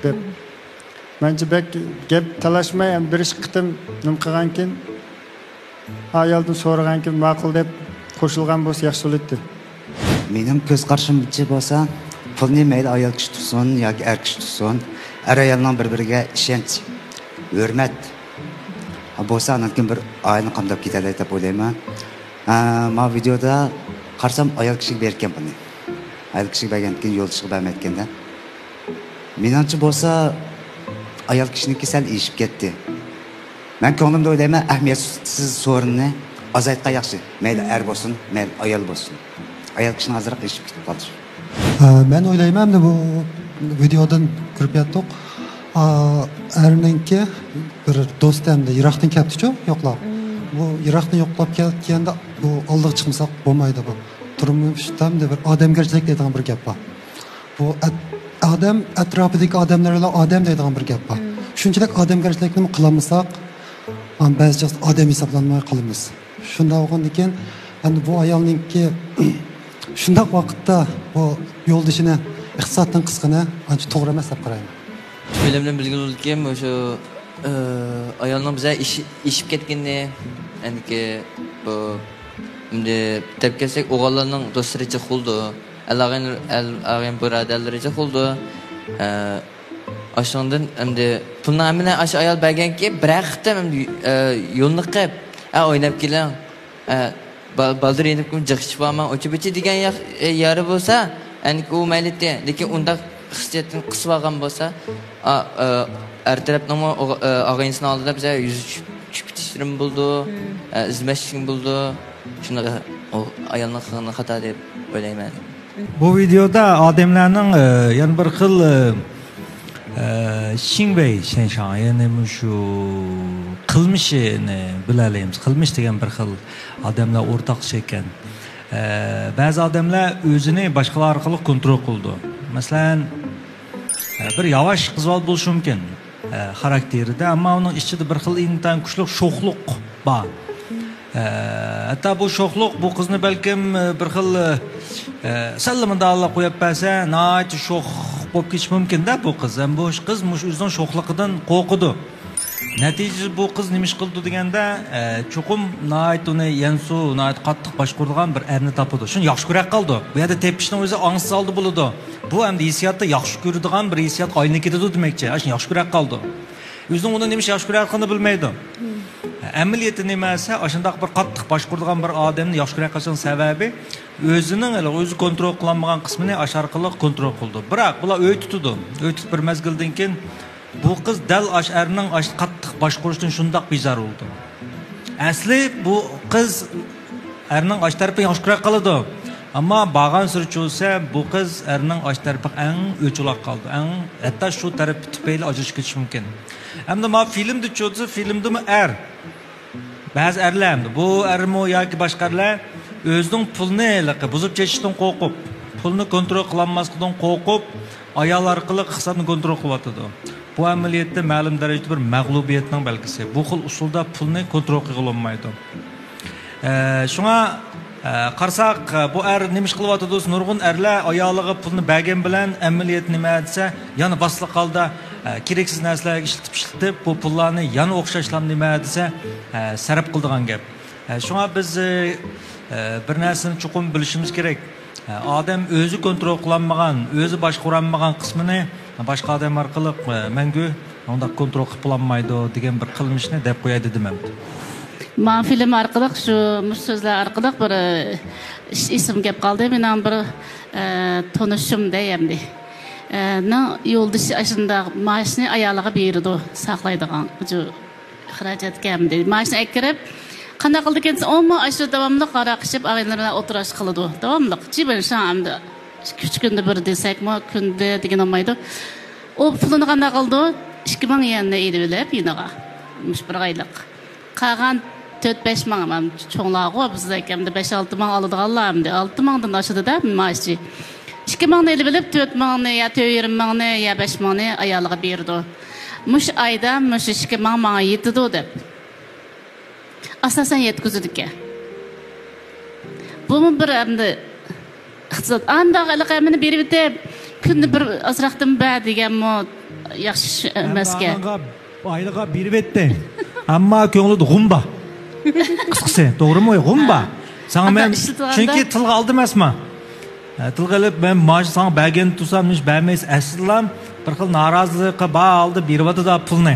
دەپ. مەنچە بەك گەپ تالاشماي، ھەم بىر ئىككى قېتىم نېمە قىلغانكىن، ئايالدىن سورىغانكىن، ماقۇل دەپ قوشۇلغان بولسا ياخشى بولاتتى. مېنىڭ كۆز قارىشىمچە بولسا، پۇلنى مەيلى ئايال كىشى تۇتسۇن ياكى ئەر كىشى تۇتسۇن، ئەر-ئايالنىڭ بىر-بىرىگە ئىشەنچ، ھۆرمەت بولسا، ئاندىن كېيىن بىر ئائىلىنى قامداپ كېتەلەيدۇ دەپ ئويلايمەن. ھە، ماۋۇ ۋىدېودا قارىسام، ئايال كىشىگە بېرىكەن بۇنى. ئايال كىشىگە بەرگەندىن كېيىن يولدىشىغا بەرمەيدىكەن-دە. مېنىڭچە بولسا، ئايال كىشىنىڭكى سەل ئېشىپ كەتتى. مەن كۆڭلۈمدە ئويلايمەن، ئەھمىيەتسىز سورۇننى ئازايتقان ياخشى. مەيلى ئەر بولسۇن، مەيلى ئايال بولسۇن. ئايال كىشىنىڭ ئازراق ئېشىپ كېتىپ قالدى. ئە، مەن ئويلايمەن، ئەمدى بۇ ۋىدېودىن كۆرۈپ يەتتۇق. ئا، ئەرنىڭكى بىر دوستى ئەمدى يىراقتىن كەپتىچۇ، يوقلاپ. بۇ يىراقتىن يوقلاپ كەلگەندە بۇ ئالدىغا چىقمىساق بولمايدۇ بۇ. تۇرمۇشتا ئەمدى بىر ئادەمگەرچىلىك دەيدىغان بىر گەپ بار. بۇ ئەت-، ئادەم، ئەتراپىدىكى ئادەملەر بىلەن ئادەم دەيدىغان بىر گەپ بار. شۇنچىلىك ئادەمگەرچىلىكنىمۇ قىلالمىساق، ئان بەزى چاغدا ئادەم ھېسابلانماي قالىمىز. شۇنداق بولغاندىن كېيىن، ئەمدى بۇ ئايالنىڭكى شۇنداق ۋاقىتتا بۇ يولدىشىنى ئىقتىسادتىن قىسقىنى ئانچە توغرا ئەمەس دەپ قارايمەن. فىلىمدىن بىلگىلى بولىدۇكى، مۇشۇ، ئايالنىڭ بىزە ئېشىپ كەتكىنىنى، يەنىكى بۇ، ئەمدى دەپ كەلسەك، ئوغۇللارنىڭ دوستلىرى جىق بولىدۇ. ئەل-ئاغىنە، ئەل-ئاغىنە بۇرادەرلىرى جىق بولىدۇ. ئە، ئاشۇنىڭدىن ئەمدى پۇلنى ھەممىنى ئاشۇ ئايال بەرگەنكى، بىرەر قېتىم ئەمدى، ئە، يولۇقۇپ، ئە، ئويناپ كېلىڭ. ئە، با-، بالدۇر يېنىپ جىق ئىچىپ ئالماڭ، ئۇچى-بۇچى دېگەن ياق-، ئە، يارى بولسا، ئەنىكى ئۇ مەيلىتى. لېكىن ئۇنداق خىسلىتىنى قىسىپ ئالغان بولسا، ئا-، ئە، ئەر تەرەپنىڭمۇ ئوغ-، ئە، ئاغىنىسىنىڭ ئالدىدا بىزە يۈزى چۈشۈپ، چۈشۈپ كېتىشلىرىمۇ بولىدۇ. ئە، ئىزدىمەسلىكىمۇ بولىدۇ. شۇنداق، ئۇ ئايالنىڭ قىلغىنى خاتا دەپ ئويلايمەن. بۇ ۋىدېودا ئادەملەرنىڭ، ئە، يەنە بىر خىل، ئە، ئە، شىڭۋېي شەنشاڭ، يەنى مۇشۇ قىلمىشىنى بىلەلەيمىز. قىلمىش دېگەن بىر خىل ئادەملەر ئورتاقلىشىدىكەن. ئە، بەزى ئادەملەر ئۆزىنى باشقىلار ئارقىلىق كونترول قىلىدۇ. مەسىلەن، ئە، بىر ياۋاش قىز بالا بولۇشى مۇمكىن، ئە، خاراكتېرىدە، ئەمما ئۇنىڭ ئىچىدە بىر خىل ئىنتايىن كۈچلۈك شوخلۇق بار. ئە، ھەتتا بۇ شوخلۇق بۇ قىزنى بەلكىم، ئە، بىر خىل، ئە، سەللا مۇنداقلا قويۇپ بەرسە، ناھايىتى شوخ بولۇپ كېتىشى مۇمكىن-دە بۇ قىز. ھەم بۇ قىز مۇشۇ ئۆزىنىڭ شوخلۇقىدىن قورقىدۇ. نەتىجىدە بۇ قىز نېمە ئىش قىلىدۇ دېگەندە، ئە، چوقۇم ناھايىتى ئۇنى يەنسۇ، ناھايىتى قاتتىق باشقۇرىدىغان بىر ئەرنى تاپىدۇ. شۇنى ياخشى كۆرەك قالىدۇ. بۇ يەردە تېپىشنىڭ ئۆزى ئاڭسىز ھالدا بولىدۇ. بۇ ئەمدى ھېسسىياتتا ياخشى كۆرىدىغان بىر ھېسسىياتقا ئايلىنىپ كېتىدۇ دېمەكچى. ئاشۇنى ياخشى كۆرەك قالىدۇ. ئۆزىنىڭ ئۇنى نېمە ئىش ياخشى كۆرەتقىنىنى بىلمەيدۇ. ئەمەلىيىتى نېمە دېسە، ئاشۇنداق بىر قاتتىق باشقۇرىدىغان بىر ئادەمنى ياخشى كۆرەتقان سەۋەبى، ئۆزىنىڭ ھېلىقى ئۆزى كونترول قىلالمىغان قىسمىنى ئاشۇ ئارقىلىق كونترول قىلىدۇ. بىراق بۇلار ئۆي تۇتىدۇ. ئۆي تۇتۇپ بىر مەزگىلدىن كېيىن بۇ قىز دەل ئاشۇ ئەرنىڭ ئاشۇ قاتتىق باشقۇرۇشىدىن شۇنداق بىزار بولىدۇ. ئەسلى بۇ قىز ئەرنىڭ ئاشۇ تەرىپىنى ياخشى كۆرۈپ قالىدۇ. ئەمما بارغانسېرى چۈشسە، بۇ قىز ئەرنىڭ ئاشۇ تەرىپىگە ئەڭ ئۆچ-ئولاق قالىدۇ. ئەڭ، ھەتتا شۇ تەرەپ پۈتۈپ بەكلا ئاجرىشىپ كېتىشى مۇمكىن. ئەمدى مانا فىلىمدا چۈشسە، فىلىمدىمۇ ئەر. بەزى ئەرلەر ئەمدى، بۇ ئەرمۇ ياكى باشقا ئەرلەر ئۆزىنىڭ پۇلنى ھېلىقى بۇزۇپ چېچىشتىن قورقۇپ، پۇلنى كونترول قىلالماسلىقىدىن قورقۇپ، ئايال ئارقىلىق ئىقتىسادنى كونترول قىلىۋاتىدۇ. بۇ ئەمەلىيەتتە مەلۇم دەرىجىدە بىر مەغلۇبىيەتنىڭ بەلگىسى. بۇ خىل ئۇسۇلدا پۇلنى كونترول قىلغىلى بولمايدۇ. ئە، شۇڭا، ئە، قارىساق، بۇ ئەر نېمە ئىش قىلىۋاتىدۇ دېسە، نۇرغۇن ئەرلەر ئايالىغا پۇلنى بەرگەن بىلەن ئەمەلىيەت نېمە دېسە، يەنە باسلىق ھالدا، ئە، كېرەكسىز نەرسىلەرگە ئىشلىتىپ، ئىشلىتىپ، بۇ پۇللارنى يەنە ئوخشاشلا نېمە دېسە، ئە، سەرپ قىلىدىغان گەپ. ئە، شۇڭا بىز، ئە، ئە، بىر نەرسىنى چوقۇم بىلىشىمىز كېرەك. ئادەم ئۆزى كونترول قىلالمىغان، ئۆزى باشقۇرالمىغان قىسمىنى باشقا ئادەم ئارقىلىق، ئە، مەڭگۈ ئۇنداق كونترول قىلىپ بولالمايدۇ دېگەن بىر قىلمىشنى دەپ قوياي دېدىم ئەمدى. مانا فىلىم ئارقىلىق شۇ، مۇشۇ سۆزلەر ئارقىلىق بىر، ئە، ئىش-، ئېسىمگە كەپ قالدى. مېنىڭ بىر، ئە، تونۇشۇم دەي ئەمدى. ئە، نىڭ يولدىشى ئاشۇنداق مائاشنى ئايالىغا بېرىدۇ، ساقلايدىغان. خىراجەتكە ئەمدى مائاشنى ئەكىرىپ، قانداق قىلىدىكەن دېسە، ئۇمۇ ئاشۇ داۋاملىق ھاراق ئىچىپ، ئاغىنىلىرى بىلەن ئولتۇرۇشۇپ قالىدۇ. داۋاملىق. جىبىن شاڭ ئەمدى ئۈچ كۈندە بىر دېسەكمۇ، كۈندە دېگىنى بولمايدۇ. ئۇ پۇلىنى قانداق قىلىدۇ؟ ئىككى مىڭ يەننى ئېلىۋېلىپ يېنىغا. مۇشۇ بىر ئايلىق. قالغان تۆت بەش مىڭ، ئەمدى چوڭلارغۇ بىزدەك ئەمدى بەش ئالتە مىڭ ئالىدىغانلار ئەمدى. ئالتە مىڭدىن ئاشىدۇ-دە مائاشى. ئىككى مىڭنى ئېلىۋېلىپ، تۆت مىڭنى يا تۆت يېرىم مىڭنى يا بەش مىڭنى ئايالىغا بېرىدۇ. مۇشۇ ئايدا مۇشۇ ئىككى مىڭ ماڭا يېتىدۇ دەپ. ئاساسەن يەتكۈزىدىكەن. بۇمۇ بىر ئەمدى ئىقتىساد. ئانداق ھېلىقى ھەممىنى بېرىۋېتىپ، كۈندە بىر ئازراقتىن بەر دېگەنمۇ ياخشى ئىش ئەمەسكەن. ئايلىقى بېرىۋەتتى. ئەمما كۆڭلىدە غۇم بار. قىسقىسى، توغرىمۇ؟ غۇم بار. ساڭا مەن، چۈنكى تىلغا ئالدىم ئەسما. ئە، تىلغا ئېلىپ، مەن مائاش ساڭا بەرگەن تۇرسام، نېمىش بەرمەيسىز؟ ئەسلىدىلا بىر خىل نارازىلىقى بار ھالدا بېرىۋاتىدۇ پۇلنى.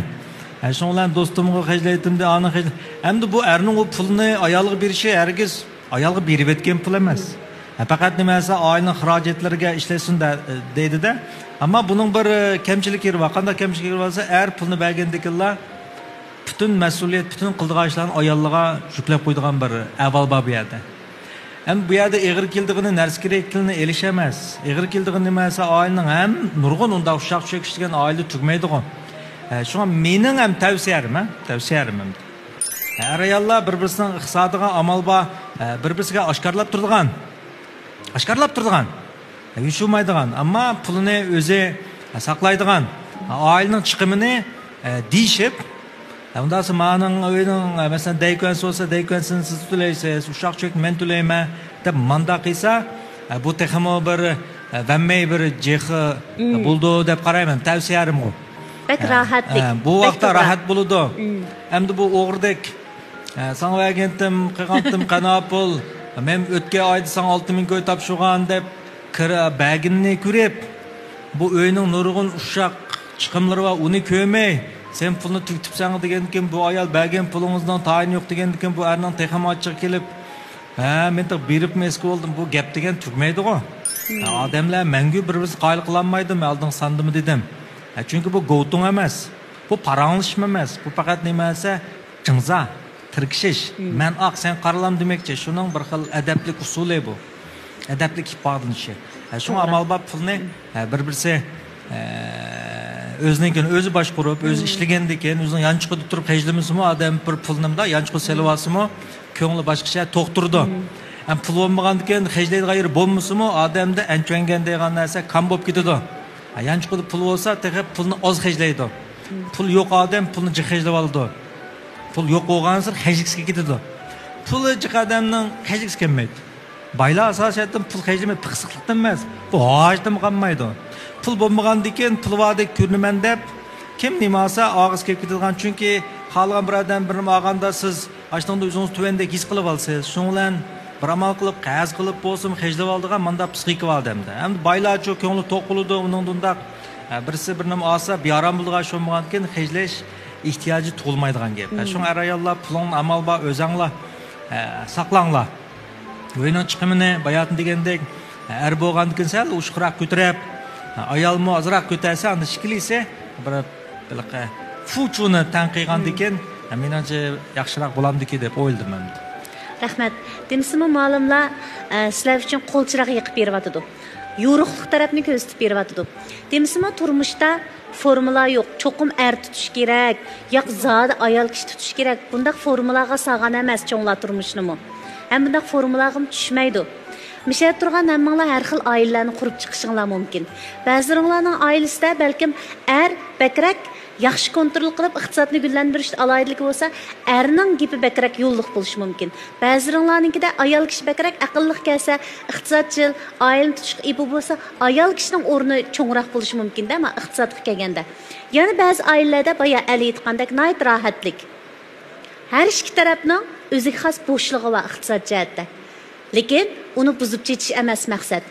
ئە، شۇنىڭ بىلەن دوستۇمغا خەجلەيتتىم دە، ئانا خەجلە-، ئەمدى بۇ ئەرنىڭ ئۇ پۇلنى ئايالىغا بېرىشى ھەرگىز ئايالغا بېرىۋەتكەن پۇل ئەمەس. ئە، پەقەت نېمە دېسە، ئائىلىنىڭ خىراجەتلىرىگە ئىشلەتسۇن دە-، دەيدۇ-دە. ئەمما بۇنىڭ بىر، ئە، كەمچىلىكى بار. قانداق كەمچىلىكى بار دېسە، ئەر پۇلنى بەرگەندىكىنلا پۈتۈن مەسئۇلىيەت، پۈتۈن قىلىدىغان ئىشلارنى ئاياللىرىغا يۈكلەپ قويىدىغان بىر ئەھۋال بار بۇ يەردە. ئەمدى بۇ يەردە ئېغىر كېلىدىغىنى نەرسە كېرەكلىكىنى ئېلىش ئەمەس. ئېغىر كېلىدىغىنى نېمە دېسە، ئائىلىنىڭ ھەم نۇرغۇن ئۇنداق ئۇششاق چۆكۈش دېگەن ئائىلىدە تۈگىمەيدىغۇ. ئە، شۇڭا مېنىڭ ھەم تەۋسىيەم، ھە؟ تەۋسىيەم ئەمدى. ئەر-ئاياللار بىر-بىرسىنىڭ ئىقتىسادىغا ئامال بار، ئە، بىر-بىرسىگە ئاشكارىلاپ تۇرىدىغان. ئاشكارىلاپ تۇرىدىغان. يوشۇرمايدىغان، ئەمما پۇلىنى ئۆزى ساقلايدىغان، ئائىلىنىڭ چىقىمىنى، ئە، دېيىشىپ، ئە، ئۇنداقسا مانىڭ ئۆينىڭ، ئە، مەسىلەن، دەيكۈەنسى بولسا، دەيكۈەنسىنى سىز تۆلەيسىز، ئۇششاق چۆكنى مەن تۆلەيمەن، دەپ مانداق قىلسا، ئە، بۇ تېخىمۇ بىر، ئە، ۋەنمەي بىر جېخى بولىدۇ دەپ قارايمەن، تەۋسىيەمغۇ. بەك ئە، راھەتلىك، ئە، بۇ بەك ۋاقىتتا توغرا. راھەت بولىدۇ. ئەمدى بۇ ئوغرىدەك، ئە، ساڭا بەرگەنتىم، قىلغانتىم، قانا پۇل. مەن ئۆتكەن ئايدا ساڭا ئالتە مىڭ كوي تاپشۇرغان دەپ كىرا بەرگىنىنى كۆرۈپ، بۇ ئۆينىڭ نۇرغۇن ئۇششاق چىقىملىرى بار، ئۇنى كۆرمەي، سەن پۇلنى تۈگىتىپسەن دېگەندىكىن، بۇ ئايال بەرگەن پۇلىڭىزنىڭ تايىنى يوق دېگەندىكىن، بۇ ئەرنىڭ تېخىمۇ ئاچچىقى كېلىپ، ھە، مەن تېخى بېرىپمۇ ئەسكى بولدۇم، بۇ گەپ دېگەن تۈگىمەيدىغۇ. ھە، ئادەملەر مەڭگۈ بىر-بىرسىنى قايىل قىلالمايدۇ، مەن ئالدىنقى ساندىمۇ دېدىم. ھە، چۈنكى بۇ گوۋتۇڭ ئەمەس، بۇ پاراڭلىشىش ئەمەس، بۇ پەقەت نېمە دېسە، جىڭزا، تىركىشىش، مەن ئاق، سەن قارىلام دېمەكچى، شۇنىڭ بىر خىل ئەدەپلىك ئۇسۇلى بۇ. ئەدەپلىك ئىپادىلىنىشى. ھە، شۇڭا ئامال بار پۇلنى، ھە، بىر-بىرسى، ھە، ئۆزىنىڭكىنى ئۆزى باشقۇرۇپ، ئۆزى ئىشلىگەندىكىن، ئۆزىنىڭ يانچۇقىدا تۇرۇپ خەجلىمىسىمۇ، ئادەم بىر پۇلنى مۇنداق يانچۇقىدا سېلىۋالسىمۇ، كۆڭلى باشقىچە توختۇرىدۇ. ھەم پۇل بولمىغاندىكىن خەجلەيدىغان يېرى بولمىسىمۇ، ئادەمدە ئەنچۈەنگەن دېگەن نەرسە كام بولۇپ كېتىدۇ. ھە، يانچۇقىدا پۇل بولسا، تېخى پۇلنى ئاز خەجلەيدۇ. پۇل يوق ئادەم پۇلنى جىق خەجلەۋالىدۇ. پۇل يوق بولغانسېرى خەجلىگۈسى كېتىدۇ. پۇلى جىق ئادەمنىڭ خەجلىگۈسى كەلمەيدۇ. بايلار ئاساسىيەتتىن پۇل خەجلىمەي پىخسىقلىقتىن ئەمەس، بۇ ھاجىتىمۇ قالمايدۇ. پۇل بولمىغاندىكىن پۇل باردەك كۆرۈنىمەن دەپ، كىم نېمە ئالسا ئاغزى كېلىپ كېتىدىغان. چۈنكى خالىغان بىر ئادەم بىر نېمە ئالغاندا سىز ئاشۇنىڭدا ئۆزىڭىز تۆۋەندەك ھېس قىلىۋالىسىز. شۇنىڭ بىلەن بىر ئامال قىلىپ، قەرز قىلىپ بولسىمۇ خەجلىۋالىدىغان مانداق پسىخىكا بار ئادەمدە. ئەمدى بايلارچۇ كۆڭلى توق بولىدۇ، ئۇنىڭدا ئۇنداق، ئە، بىرسى بىر نېمە ئالسا بىئارام بولىدىغان ئىش بولمىغاندىكىن خەجلەش ئېھتىياجى تۇغۇلمايدىغان گەپ. ئە، شۇڭا ئەر-ئاياللار پۇلۇڭنى ئامال بار ئۆزەڭلار، ئە، ساقلاڭلار. ئۆينىڭ چىقىمىنى باياتىن دېگەندەك، ئە، ئەر بولغاندىكىن سەل ئوشۇقراق كۆتۈرۈپ، ئە، ئايالمۇ ئازراق كۆتەرسە، ئاندىن ئىككىلىسى بىر ھېلىقى فۇچۇنى تەڭ قىلغاندىكىن، مېنىڭچە ياخشىراق بولامدىكى دەپ ئويلىدىم ئەمدى. رەھمەت. دېمىسىمۇ مۇئەللىملەر، ئە، سىلەر ئۈچۈن قول چىراغ يېقىپ بېرىۋاتىدۇ. يورۇقلۇق تەرەپنى كۆرسىتىپ بېرىۋاتىدۇ. دېمىسىمۇ تۇرمۇشتا فورمۇلا يوق. چوقۇم ئەر تۇتۇش كېرەك، ياق زادى ئايال كىشى تۇتۇش كېرەك. بۇنداق فورمۇلاغا سالغان ئەمەس چوڭلار تۇرمۇشنىمۇ. ھەم بۇنداق فورمۇلاغىمۇ چۈشمەيدۇ. مۇشۇ يەردە تۇرغان ھەممىڭلار ھەر خىل ئائىلىلەرنى قۇرۇپ چىقىشىڭلار مۇمكىن. بەزىلىرىڭلارنىڭ ئائىلىسىدە بەلكىم ئەر بەكرەك ياخشى كونترول قىلىپ، ئىقتىسادنى گۈللەندۈرۈشتە ئالاھىدىلىكى بولسا، ئەرنىڭ گېپى بەكرەك يوللۇق بولۇشى مۇمكىن. بەزىلىرىڭلارنىڭكىدە ئايال كىشى بەكرەك ئەقىللىق كەلسە، ئىقتىسادچىل، ئائىلىنى تۇتۇشقا ئىگە بولسا، ئايال كىشىنىڭ ئورنى چوڭراق بولۇشى مۇمكىن-دە، ما، ئىقتىسادقا كەلگەندە. يەنە بەزى ئائىلىلەردە بايا ئەلى ئېيتقاندەك ناھايىتى راھەتلىك. ھەر ئىككى تەرەپنىڭ ئۆزىگە خاس بوشلۇقى بار ئىقتىساد جەھەتتە. لېكىن ئۇنى بۇزۇپ چېچىش ئەمەس مەقسەت.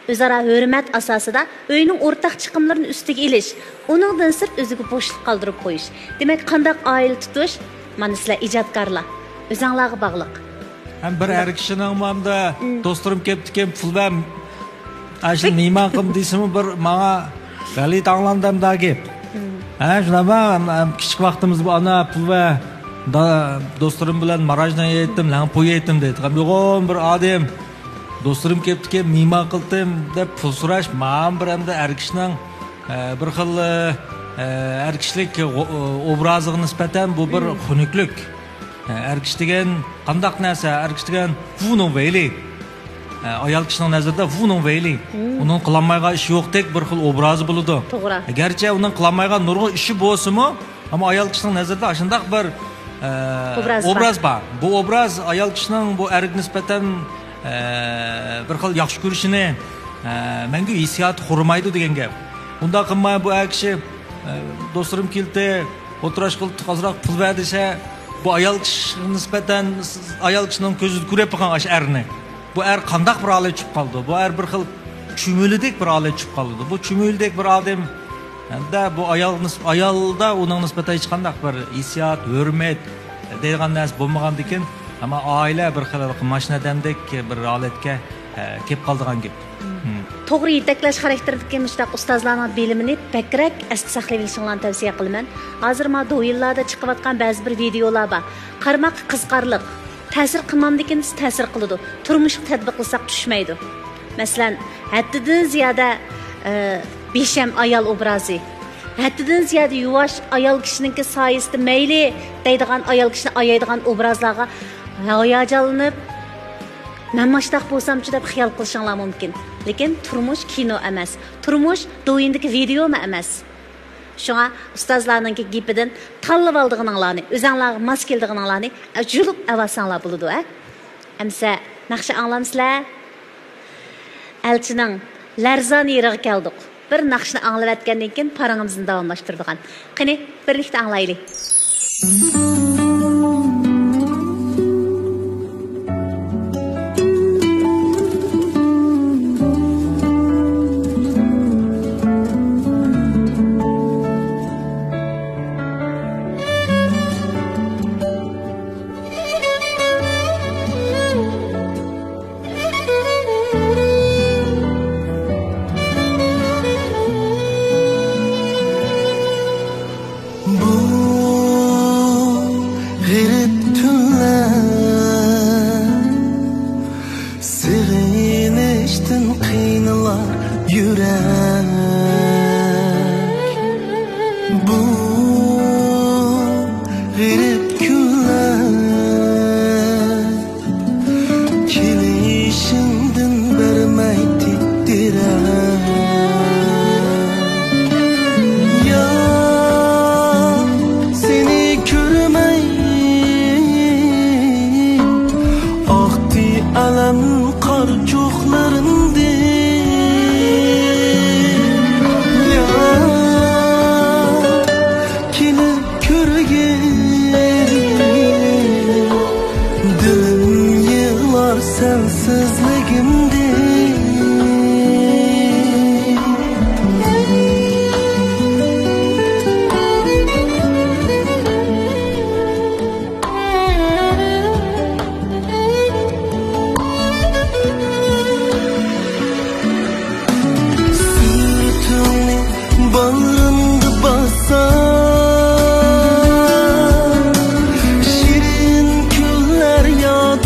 ئۆزئارا ھۆرمەت ئاساسىدا ئۆينىڭ ئورتاق چىقىملىرىنى ئۈستىگە ئېلىش، ئۇنىڭدىن سىرت ئۆزىگە بوشلۇق قالدۇرۇپ قويۇش. دېمەك، قانداق ئائىلە تۇتۇش؟ مانا سىلەر ئىجادكارلار، ئۆزەڭلارغا باغلىق. ھەم بىر ئەر كىشىنىڭ مۇندا دوستلىرىم كەپتىكەن، پۇل بەر، ئاشۇ مېھمان قىلىم دېسىمۇ، بىر ماڭا غەلىتە ئاڭلاندى ئەمدى گەپ. ھە، شۇنداقمۇ؟ ھەم كىچىك ۋاقتىمىزدا بۇ ئانا پۇل بەر، دا-، دوستلىرىم بىلەن ماراژنو يەيتتىم، لەڭپۇ يەيتتىم دەيدىغان يوغان بىر ئادەم. دوستلىرىم كەپتىكەن، مېھمان قىلدىم دەپ پۇل سوراش، مانا بىر ئەمدى ئەر كىشىنىڭ، ئە، بىر خىل، ئە، ئەر كىشىلىك ئو-، ئوبرازىغا نىسبەتەن بۇ بىر خۇنۈكلۈك. ئە، ئەر كىشى دېگەن قانداق نەرسە؟ ئەر كىشى دېگەن ۋۇنىڭ ۋەيلى. ئە، ئايال كىشىنىڭ نەزىرىدە ۋۇنىڭ ۋەيلى. ئۇنىڭ قىلالمايدىغان ئىشى يوقتەك بىر خىل ئوبرازى بولىدۇ. توغرا. گەرچە ئۇنىڭ قىلالمايدىغان نۇرغۇن ئىشى بولسىمۇ، ئەمما ئايال كىشىنىڭ نەزىرىدە ئاشۇنداق بىر، ئە، ئوبراز بار. بۇ ئوبراز ئايال كىشىنىڭ بۇ ئەرگە نىسبەتەن، ئە، بىر خىل ياخشى كۆرۈشىنى، ئە، مەڭگۈ ھېسسىياتى خورىمايدۇ دېگەن گەپ. ئۇنداق قىلماي بۇ ئەر كىشى، ئە، دوستلىرىم كېلىدى، ئولتۇراشقا ئازراق پۇل بەر دېسە، بۇ ئايال كىشىگە نىسبەتەن، ئايال كىشىنىڭ كۆزىدە كۆرۈپ باققان ئاشۇ ئەرنى. بۇ ئەر قانداق بىر ھالەتكە چۈشۈپ قالىدۇ؟ بۇ ئەر بىر خىل چۈمۈلىدەك بىر ھالەتكە چۈشۈپ قالىدۇ. بۇ چۈمۈلىدەك بىر ئادەم، ھەمدە بۇ ئايال نىس-، ئايالدا ئۇنىڭ نىسبەتەن ھېچقانداق بىر ھېسسىيات، ھۆرمەت دەيدىغان نەرسە بولمىغاندىكىن، ئەمما ئائىلە بىر خىل ماشىنا دەمدەك بىر ھالەتكە، ئە، كېلىپ قالىدىغان گەپ. مم. توغرا يېتەكلەش خاراكتېرىدىكى مۇشۇنداق ئۇستازلارنىڭ بىلىمىنى بەكرەك ئەستە ساقلىۋېلىشىڭلارنى تەۋسىيە قىلىمەن. ھازىر مانا دوۋيىنلاردا چىقىۋاتقان بەزى بىر ۋىدېئولار بار. قارىماققا قىزىقارلىق، تەسىر قىلمامدىكىن دېسە تەسىر قىلىدۇ. تۇرمۇشقا تەتبىقلىساق چۈشمەيدۇ. مەسىلەن، ھەددىدىن زىيادە، ئە، بىشەم ئايال ئوبرازى، ھەددىدىن زىيادە يۇۋاش ئايال كىشىنىڭكى سايىسىدا مەيلى دەيدىغان، ئايال كىشىنى ئايايدىغان ئوبرازلارغا ھاياجانلىنىپ، مەن ماشۇنداق بولسامچۇ دەپ خىيال قىلىشىڭلار مۇمكىن. لېكىن تۇرمۇش كىنو ئەمەس. تۇرمۇش دوۋيىندىكى ۋىدېئومۇ ئەمەس. شۇڭا ئۇستازلارنىڭكى گېپىدىن تاللىۋالىدىغىنىڭلارنى، ئۆزەڭلارغا ماس كېلىدىغىنىڭلارنى يۇلۇپ ئەۋالساڭلار بولىدۇ، ھە؟ ئەمسە ناخشا ئاڭلامسىلەر؟ ئەلچىنىڭ لەرزان يېرىغا كەلدۇق. بىر ناخشىنى ئاڭلىۋەتكەندىن كېيىن پاراڭىمىزنى داۋاملاشتۇرىدىغان. قېنى، بىرلىكتە ئاڭلايلى. بۇ غېرىب تۈنلەر، سېغىنىشتىن قىينىلار يۈرەك. بۇ غېرىب كۈنلەر، كېلىشىڭدىن بەرمەيتتى دېرەك. يا سېنى كۆرمەي ئاقتى ئەلەم قار چوغلىرىمدىن. يا كېلىپ كۆرگىن، دىلىم يىغلار سەنسىزلىكىمدىن. سۈرىتىڭنى باغرىمدا باسسام، شېرىن كۈنلەر ياد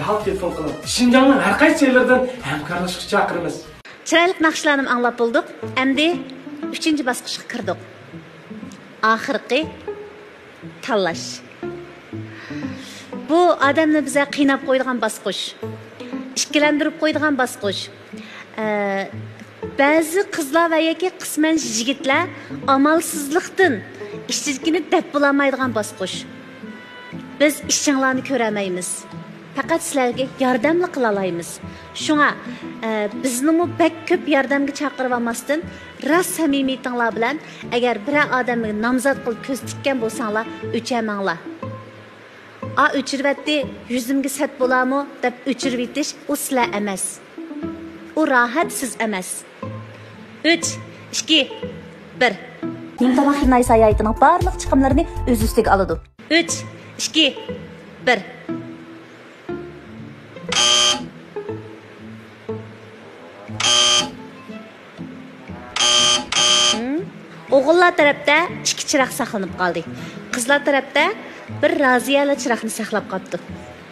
دەرھال تېلېفون قىلىڭ. شىنجاڭنىڭ ھەر قايسى جايلىرىدىن ھەمكارلىشىشقا چاقىرىمىز. چىرايلىق ناخشىلارنىمۇ ئاڭلاپ بولدۇق. ئەمدى ئۈچىنچى باسقۇچقا كىردۇق. ئاخىرقى تاللاش. بۇ ئادەمنى بىزە قىيناپ قويىدىغان باسقۇچ. ئىككىلەندۈرۈپ قويىدىغان باسقۇچ. ئە، بەزى قىزلار ۋە ياكى قىسمەن يىگىتلەر ئامالسىزلىقتىن ئىچىدىكىنى دەپ بولالمايدىغان باسقۇچ. بىز ئىچىڭلارنى كۆرەلمەيمىز. پەقەت سىلەرگە ياردەملا قىلالايمىز. شۇڭا، ئە، بىزنىمۇ بەك كۆپ ياردەمگە چاقىرىۋالماستىن، راست سەمىمىيىتىڭلار بىلەن، ئەگەر بىرەر ئادەمگە نامزات قىلىپ كۆزىتىپ بولساڭلار، ئۆچەرمەڭلار. «ئا، ئۆچۈرۈۋەتتى، يۈزۈمگە سەت بولامۇ؟» دەپ ئۆچۈرۈۋېتىش، ئۇ سىلەر ئەمەس. ئۇ راھەت، سىز ئەمەس. ئۈچ، ئىككى، بىر. نىمتاۋاق خىناي ساياھىتىنىڭ بارلىق چىقىملىرىنى ئۆز ئۈستىگە ئالىدۇ. ئۈچ، ئىككى، بىر. ھىم؟ ئوغۇللار تەرەپتە ئىككى چىراغ ساقلىنىپ قالدى. قىزلار تەرەپتە بىر رازىيەلا چىراغنى ساقلاپ قاپتۇ.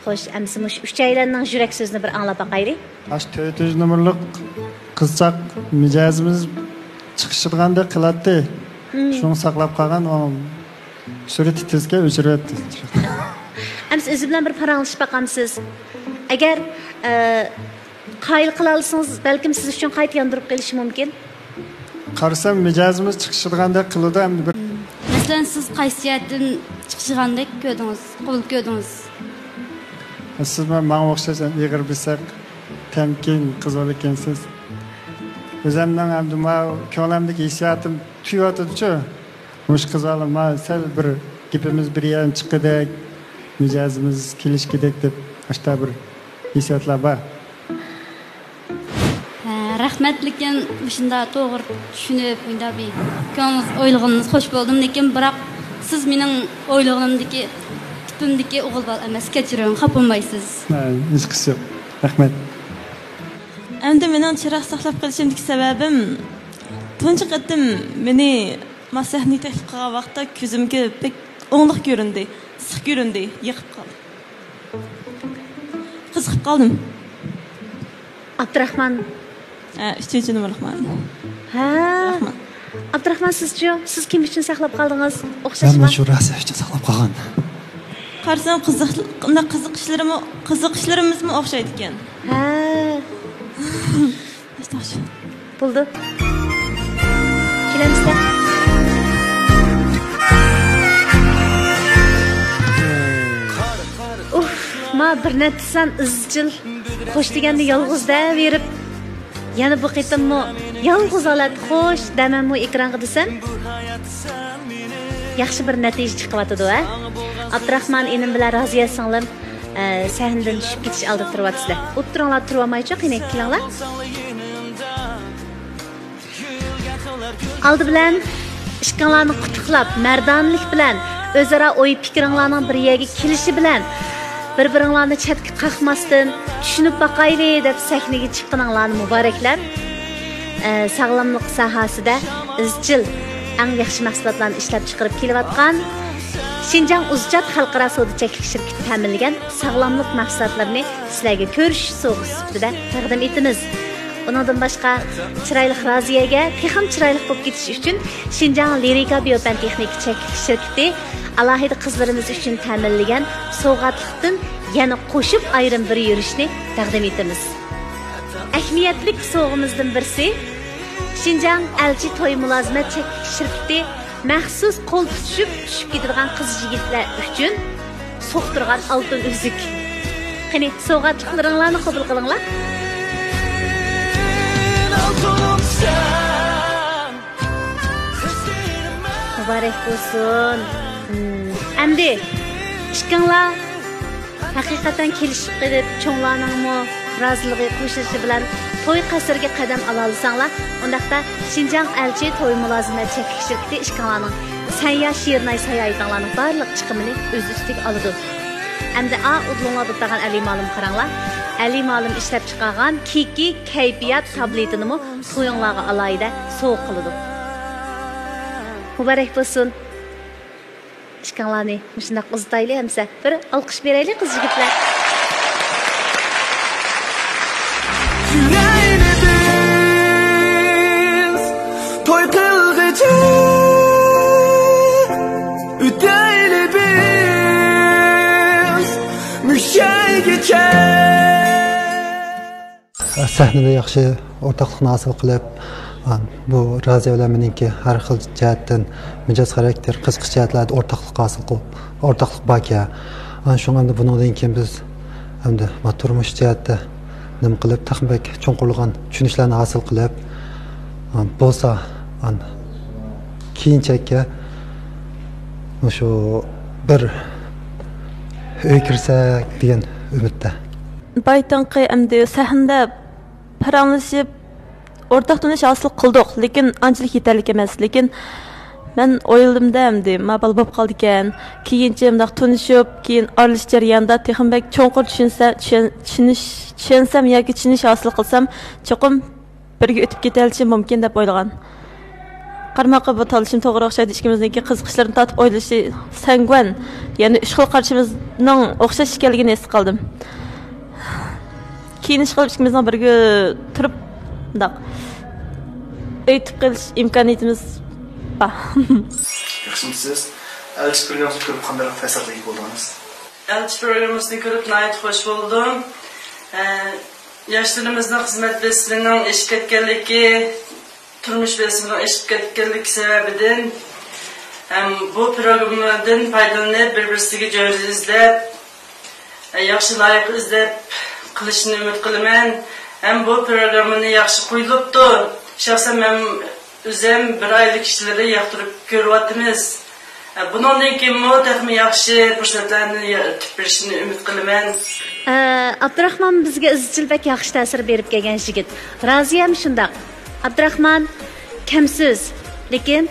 خوش، ئەمسە مۇشۇ ئۈچەيلەننىڭ يۈرەك سۆزىنى بىر ئاڭلاپ باقايلى. ئاشۇ تۆت يۈز نومۇرلۇق قىزچاق مىجەزىمىز چىقىشىدىغاندەك قىلاتتى. ھىم. شۇڭا ساقلاپ قالغان، ئۇ سۈرئىتى تېزكەن، ئۆچۈرۈۋەتتى. ئەمسە ئۆزى بىلەن بىر پاراڭلىشىپ باقامسىز؟ ئەگەر، ئە، قايىل قىلالىسىڭىز، بەلكىم سىز ئۈچۈن قايتا ياندۇرۇپ قېلىشى مۇمكىن. قارىسام، مىجەزىمىز چىقىشىدىغاندەك قىلىدۇ ئەمدى بىر. مەسىلەن، سىز قايسى جەھەتتىن چىقىشىدىغاندەك كۆردىڭىز، قوبۇل كۆردىڭىز؟ سىز ماڭا ئوخشاش ئېغىر بېسىق، تەمكىن قىز بولىدىكەنسىز. ئۆزۈمنىڭ ئەمدى ما كۆڭلۈمدىكى ھېسسىياتىم تۇيۇۋاتىدۇچۇ. مۇشۇ قىز بالا ما سەل بىر گېپىمىز بىر يەردىن چىققىدەك، مىجەزىمىز كېلىشكىدەك دەپ، ئاشتا بىر ھېسسىياتلار بار. ھە، رەھمەت، لېكىن مۇشۇنداق توغرا چۈشىنىپ، مۇنداق بىر كۆڭلىڭىز، ئويلىغىنىڭىز خوش بولدۇم، لېكىن بىراق سىز مېنىڭ ئويلىغىنىمدىكى، تىپىمدىكى ئوغۇل بالا ئەمەس، كەچۈرۈڭ، خاپا بولمايسىز. ھە، ھېچقىسى يوق. رەھمەت. ئەمدى مېنىڭ چىراغ ساقلاپ قېلىشىمدىكى سەۋەبىم، تۇنجى قېتىم مېنى ما سەھنىگە تەكلىپ قىلغان ۋاقىتتا كۆزۈمگە بەك ئوڭلۇق كۆرۈندى، ئىسسىق كۆرۈندى، يېقىپ قالدى. قىزىقىپ قالدىم. ئابدۇراخمان. ھە، ئۈچىنچى نومۇرلۇقمەن. ھە. ئابدۇراخمان. ئابدۇراخمان، سىزچۇ؟ سىز كىم ئۈچۈن ساقلاپ قالدىڭىز؟ مەن ئوخشاشمۇ؟ مۇشۇ راسىيە ئۈچۈن ساقلاپ قالغان. قارىسام، قىزىق-، قىزىقىشلىرىمۇ، قىزىقىشلىرىمىزمۇ ئوخشايدىكەن. ھە. بولدى. كېلەمسىلەر؟ ئۇف، ما بىر نەچچە سان ئىزچىل خوش دېگەننى يالغۇز دەۋېرىپ، يەنە بۇ قېتىممۇ يالغۇز ھالەتتە خوش دەمەممۇ ئېكرانغا دېسەم، ياخشى بىر نەتىجە چىقىۋاتىدۇ ھە. ئابدۇراخمان ئىنىم بىلەن رازىيە سىڭلىم، ئە، سەھنىدىن چۈشۈپ كېتىش ئالدىدا تۇرۇۋاتىسىلەر. ئولتۇرۇڭلار، تۇرۇۋالمايچۇ، قېنى، كېلىڭلار. ئالدى بىلەن ئىككىڭلارنى قۇتلۇقلاپ، مەردانىلىك بىلەن، ئۆزئارا ئوي پىكرىڭلارنىڭ بىر يەرگە كېلىشى بىلەن، بىر بىرىڭلارنى چەتكە قاقماستىن، چۈشىنىپ باقايلى دەپ سەھنىگە چىققىنىڭلارنى مۇبارەكلەپ، ئە، ساغلاملىق ساھەسىدە ئىزچىل، ئەڭ ياخشى مەھسۇلاتلارنى ئىشلەپ چىقىرىپ كېلىۋاتقان شىنجاڭ ئۇزچات خەلقئارا سودا چەكلىك شىركىتى تەمىنلىگەن ساغلاملىق مەھسۇلاتلىرىنى سىلەرگە كۆرۈش سوۋغىسى سۈپىتىدە تەقدىم ئېتىمىز. ئۇنىڭدىن باشقا، چىرايلىق رازىيەگە تېخىمۇ چىرايلىق بولۇپ كېتىش ئۈچۈن شىنجاڭ لىرىكا بىيوپەن تېخنىكا چەكلىك شىركىتى ئالاھىدە قىزلىرىمىز ئۈچۈن تەمىنلىگەن سوۋغاتلىقتىن يەنە قوشۇپ ئايرىم بىر يۈرۈشنى تەقدىم ئېتىمىز. ئەھمىيەتلىك سوۋغىمىزدىن بىرسى، شىنجاڭ ئەلچى توي مۇلازىمەت چەكلىك شىركىتى مەخسۇس قول تۇتۇشۇپ چۈشۈپ كېتىدىغان قىز-يىگىتلەر ئۈچۈن سوقتۇرغان ئالتۇن ئۈزۈك. قېنى، سوۋغاتلىقلىرىڭلارنى قوبۇل قىلىڭلار. مۇبارەك بولسۇن. ھىم. ئەمدى ئىككىڭلار ھەقىقەتەن كېلىشىپ قېلىپ، چوڭلارنىڭمۇ رازىلىقى، قوشۇلۇشى بىلەن توي قەسرىگە قەدەم ئالالىساڭلار، ئۇنداقتا شىنجاڭ ئەلچى توي مۇلازىمەت چەكلىك شىركىتى ئىككىڭلارنىڭ سەنيا شىرناي ساياھىتىڭلارنىڭ بارلىق چىقىمىنى ئۆز ئۈستىگە ئالىدۇ. ئەمدى ئا ئۇدۇلۇڭلاردا تۇرغان ئەلى مالىم قاراڭلار. ئەلى مالىم ئىشلەپ چىقارغان كىكى كەيپىيات تابلېتىنىمۇ تويۇڭلارغا ئالاھىدە سوۋغا قىلىدۇ. مۇبارەك بولسۇن. ئىككىڭلارنى مۇشۇنداق ئۇزىتايلى ئەمسە. بىر ئالقىش بېرەيلى قىز يىگىتلەر. سەھنىدە ياخشى ئورتاقلىقنى ھاسىل قىلىپ، بۇ رازىيە بىلەن مېنىڭكى ھەر خىل جەھەتتىن مىجەز خاراكتېر، قىزىقىش جەھەتلەردە ئورتاقلىق ھاسىل قىلىپ، ئورتاقلىق باركەن. شۇڭا ئەمدى بۇنىڭدىن كېيىن بىز ئەمدى ما تۇرمۇش جەھەتتە نېمە قىلىپ، تېخىمۇ بەك چوڭقۇرلىغان چۈشىنىشلەرنى ھاسىل قىلىپ، بولسا كېيىنچەككە مۇشۇ بىر ئۆي كىرسەك دېگەن ئۈمىدتە. بايتىنقى ئەمدى سەھنىدە پاراڭلىشىپ، ئورتاق تونۇش ھاسىل قىلدۇق، لېكىن ئانچىلىك يېتەرلىك ئەمەس. لېكىن مەن ئويلىدىم-دە، ئەمدى ما بالا بولۇپ قالدىكەن. كېيىنچە مۇنداق تونۇشۇپ، كېيىن ئارىلىشىش جەريانىدا تېخىمۇ بەك چوڭقۇر چۈشىنسە، چۈشەن-، چۈشىنىش، چۈشەنسەم ياكى چۈشىنىش ھاسىل قىلسام، چوقۇم بىرگە ئۆتۈپ كېتەلىشىم مۇمكىن دەپ ئويلىغان. قارىماققا بۇ تاللىشىم توغرا ئوخشايدۇ، ئىككىمىزنىڭكى قىزىقىشلىرىنى تارتىپ ئويلىشى سەڭگۈەن، يەنى ئۈچ خىل قارىشىمىزنىڭ ئوخشاش ئىكەنلىكىنى ھېس قىلدىم. كېيىن ئىشقىلىپ ئىككىمىزنىڭ بىرگە تۇرۇپ مۇنداق ئۆي تۇتۇپ قېلىش ئىمكانىيىتىمىز بار. ياخشىمۇسىز؟ ئەلچى پروگراممىسىنى كۆرۈپ قانداق تەسىرگە ئىگە بولدىڭىز؟ ئەلچى پروگراممىسىنى كۆرۈپ ناھايىتى خوش بولدۇم. ئە، ياشلىرىمىزنىڭ خىزمەت بېسىمىنىڭ ئېشىپ كەتكەنلىكى، تۇرمۇش بېسىمىنىڭ ئېشىپ كەتكەنلىكى سەۋەبىدىن ھەم بۇ پروگراممىدىن پايدىلىنىپ، بىر-بىرسىگە جۆرە ئىزدەپ، ياخشى لايىق ئىزدەپ قىلىشىنى ئۈمىد قىلىمەن. ھەم بۇ پروگراممىنى ياخشى قويۇلۇپتۇ. شەخسەن مەن ئۆزۈم بىر ئائىلىلىك ئىشلىرى ياقتۇرۇپ كۆرۈۋاتىمىز. بۇنىڭدىن كېيىنمۇ تېخىمۇ ياخشى پۇرسەتلەرنى يارىتىپ بېرىشىنى ئۈمىد قىلىمەن. ئابدۇراخمان بىزگە ئىزچىل بەك ياخشى تەسىر بېرىپ كەلگەن يىگىت. رازىيەم شۇنداق. ئابدۇراخمان كەمسىز، لېكىن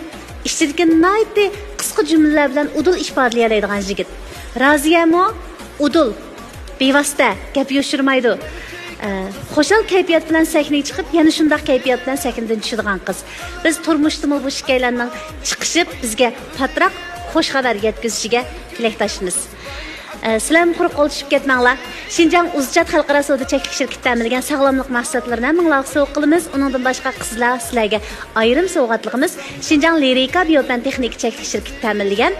ئىچىدىكى ناھايىتى قىسقا جۈملىلەر بىلەن ئۇدۇل ئىپادىلىيەلەيدىغان يىگىت. رازىيەمۇ ئۇدۇل، بىۋاسىتە، گەپ يوشۇرمايدۇ. ئە، خۇشال كەيپىيات بىلەن سەھنىگە چىقىپ، يەنە شۇنداق كەيپىيات بىلەن سەھنىدىن چۈشىدىغان قىز. بىز تۇرمۇشتىمۇ بۇ ئىككىيلەننىڭ چىقىشىپ، بىزگە پاتراق خۇش خەۋەر يەتكۈزۈشىگە تىلەكداشمىز. ئە، سىلەرمۇ قۇرۇق قول چۈشۈپ كەتمەڭلار. شىنجاڭ ئۇزچات خەلقئارا سودا چەكلىك شىركىتى تەمىنلىگەن ساغلاملىق مەھسۇلاتلىرىنى ھەممىڭلارغا سوۋغا قىلىمىز. ئۇنىڭدىن باشقا قىزلار سىلەرگە ئايرىم سوۋغاتلىقىمىز شىنجاڭ لىرىكا بىيوپەن تېخنىكا چەكلىك شىركىتى تەمىنلىگەن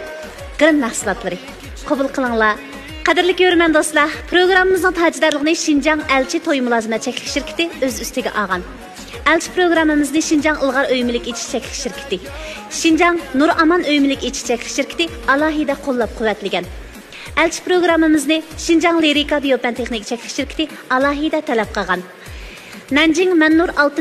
گىرىم مەھسۇلاتلىرى. قوبۇل قىلىڭلار. قەدىرلىك كۆرۈرمەن دوستلار، پروگراممىمىزنىڭ تاجدارلىقىنى شىنجاڭ ئەلچى توي مۇلازىمەت چەكلىك شىركىتى ئۆز ئۈستىگە ئالغان. ئەلچى پروگراممىمىزنى شىنجاڭ ئىلغار ئۆي مۈلۈك ئېچىش چەكلىك شىركىتى، شىنجاڭ نۇر ئامان ئۆي مۈلۈك ئېچىش چەكلىك شىركىتى ئالاھىدە قوللاپ قۇۋۋەتلىگەن. ئەلچى پروگراممىمىزنى شىنجاڭ لىرىكا بىيوپەن تېخنىكا چەكلىك شىركىتى ئالاھىدە تەلەپ قىلغان. نەنجىڭ مەننۇر ئالتۇن